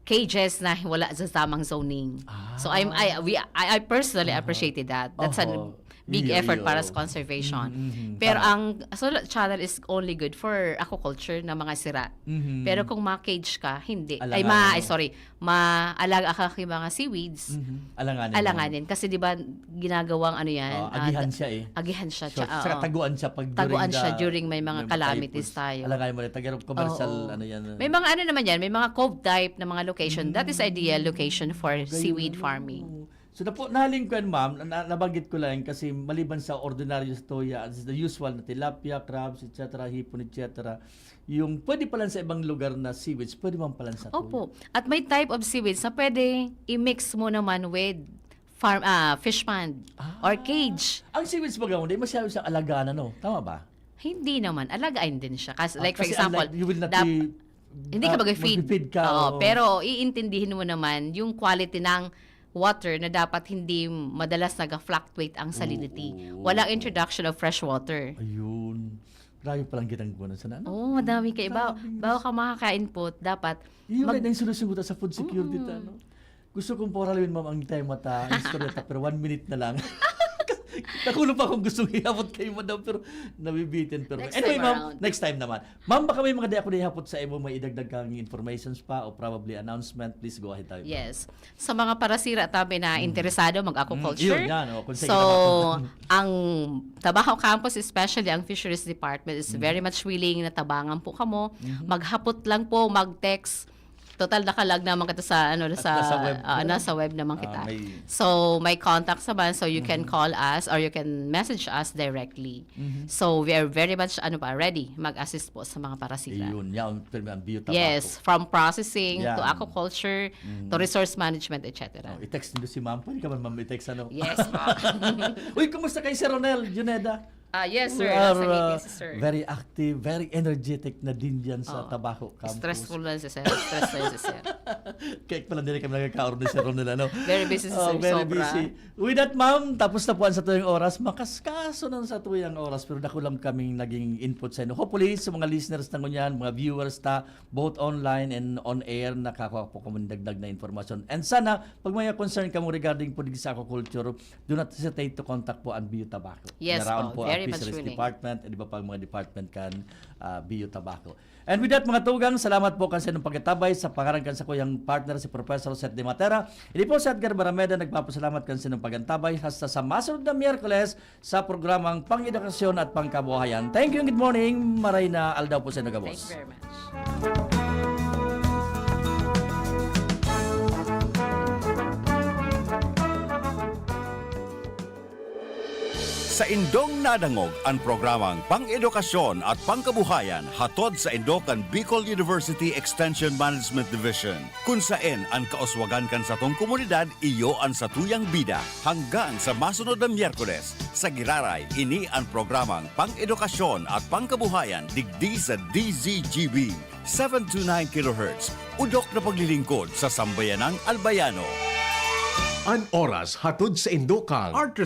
cages na wala sa tamang zoning. So I'm I we I, I personally Aha. appreciated that. That's a Oho. big Iyo, effort iyo. Para sa conservation. Mhm, mhm. Pero Tama. Ang Sula Channel is only good for aquaculture na mga sira. Mhm. Pero kung ma-cage ka, hindi. Ay, Alangan, ma, ano? Ay, sorry. Maalaga ka kay mga seaweeds. Mhm. Alanganin. Alanganin. Kasi di ba ginagawang ano yan? Oh, Ah, agihan da- siya eh. Agihan siya. So, Tsaka, saka oo. Taguan siya pag Taguan during siya the- during may mga may calamities typhoons. Tayo. Alangan mo na, taga commercial, Oo. Ano yan. May mga ano naman yan, may mga cove type na mga location. That is ideal location for seaweed farming. So, napo, nahaling ko yan, ma'am, na, nabanggit ko lang kasi maliban sa ordinaryo sa tuya, the usual na tilapia, crabs, et cetera, hipon, et cetera, yung pwede pala sa ibang lugar na seaweeds, pwede man pala sa tuya. Opo. At may type of seaweeds na pwede i-mix mo naman with farm ah fish pond Ah. Or cage. Ang seaweeds baga, hindi masyado siyang alagaan, ano? Tama ba? Hindi naman. Alagain din siya. Kasi, Ah, like, for kasi example, unlike, you will not dap- be, hindi ka ah, mag-feed. magpi-feed ka, Oo, oo. Pero iintindihin mo naman yung quality ng water na dapat hindi madalas nag-fluctuate ang salinity. Oo. Walang introduction of fresh water. Ayun. Grabe palang ginanggunan sana, ano? Oo, madami kayo. Ba, Grabe. Bago ka makaka-input, dapat Yun mag- na yung solusyon ko sa food security, Mm. ta, no? Gusto kong pauralin, ma'am, ang tema ta, ang istorya ta, pero one minute na lang. Nakulo pa akong gustong iabot kay madam, pero nabibitin. Pero Next anyway, time ma'am, around. Next time naman. Ma'am, baka may mga di ako naihapot sa imo, may idagdag kang informations pa o probably announcement, please go ahead tayo. Yes. Sa mga parasira tabi na interesado mag-aquaculture. Mm, yun, yan, oh, kung sa So, inyo naman. Ang Tabaco Campus, especially ang Fisheries Department, is very much willing na tabangan po kamo. Maghapot lang po, mag-text. Total, nakalag naman kita sa, ano, At sa, nasa web. ah, nasa web naman Ah, kita. may- So, may contacts naman, so you can call us or you can message us directly. So, we are very much, ano pa, ready mag-assist po sa mga parasira. Yun, yan, pero ang Bio Tabaco. Yes, from processing to Yan. aquaculture, to resource management, et cetera. Oh, i-text nyo si ma'am. Pwede ka man, ma'am, i-text, ano? Yes, po. Uy, kumusta kay Sir Ronel Juneda? Ah, yes, sir. We Nasa are, ngiti uh, si sir. Very active, very energetic na din dyan sa Oo. Tabaco Campus. Stressful lang si sir. Stress lang si sir. Kaya pala hindi na kami nagkakaroon ni Sir Ronel, ano? Very busy si Oh, sir. very Sobra. busy. With that, ma'am, tapos na po ang satuyang oras. Makaskaso na ang satuyang oras, pero dako lang kaming naging input sa inyo. Hopefully, sa mga listeners na ngunyan, mga viewers ta, both online and on air, nakakakuha po kami ng dagdag na informasyon. And sana, pag may concern kamo regarding po digdi sa aquaculture, do not hesitate to contact po ang Bio Tabaco. Yes Naraon po, po very ang much Fisheries willing. Department, and iba pang mga department kan ah, Bio Tabaco. And with that, mga tugang, salamat po kan sa inyong pagkatabay. Sa pangaran kan sakuyang partner, si Professor Seth De Matera, ini po si Edgar Barameda, nagpapasalamat kan sa inyong pagkatabay. Hasta sa masunod na Miyerkules sa programang Pang-edukasyon at Pangkabuhayan. Thank you and good morning. Maray na aldaw po sa inyo, Thank gabos. You very much. Sa indong nadangog an programang Pang-edukasyon at Pangkabuhayan hatod sa indo kan Bicol University Extension Management Division, kun saen an kauswagan kan satong komunidad iyo an satuyang bida. Hanggang sa masunod na Miyerkules, sa Giraray, ini an programang Pang-edukasyon at Pangkabuhayan digdi sa D Z G B, seven two nine kilohertz, udok na paglilingkod sa sambayanang Albayano. An oras hatod sa indo kan Arthur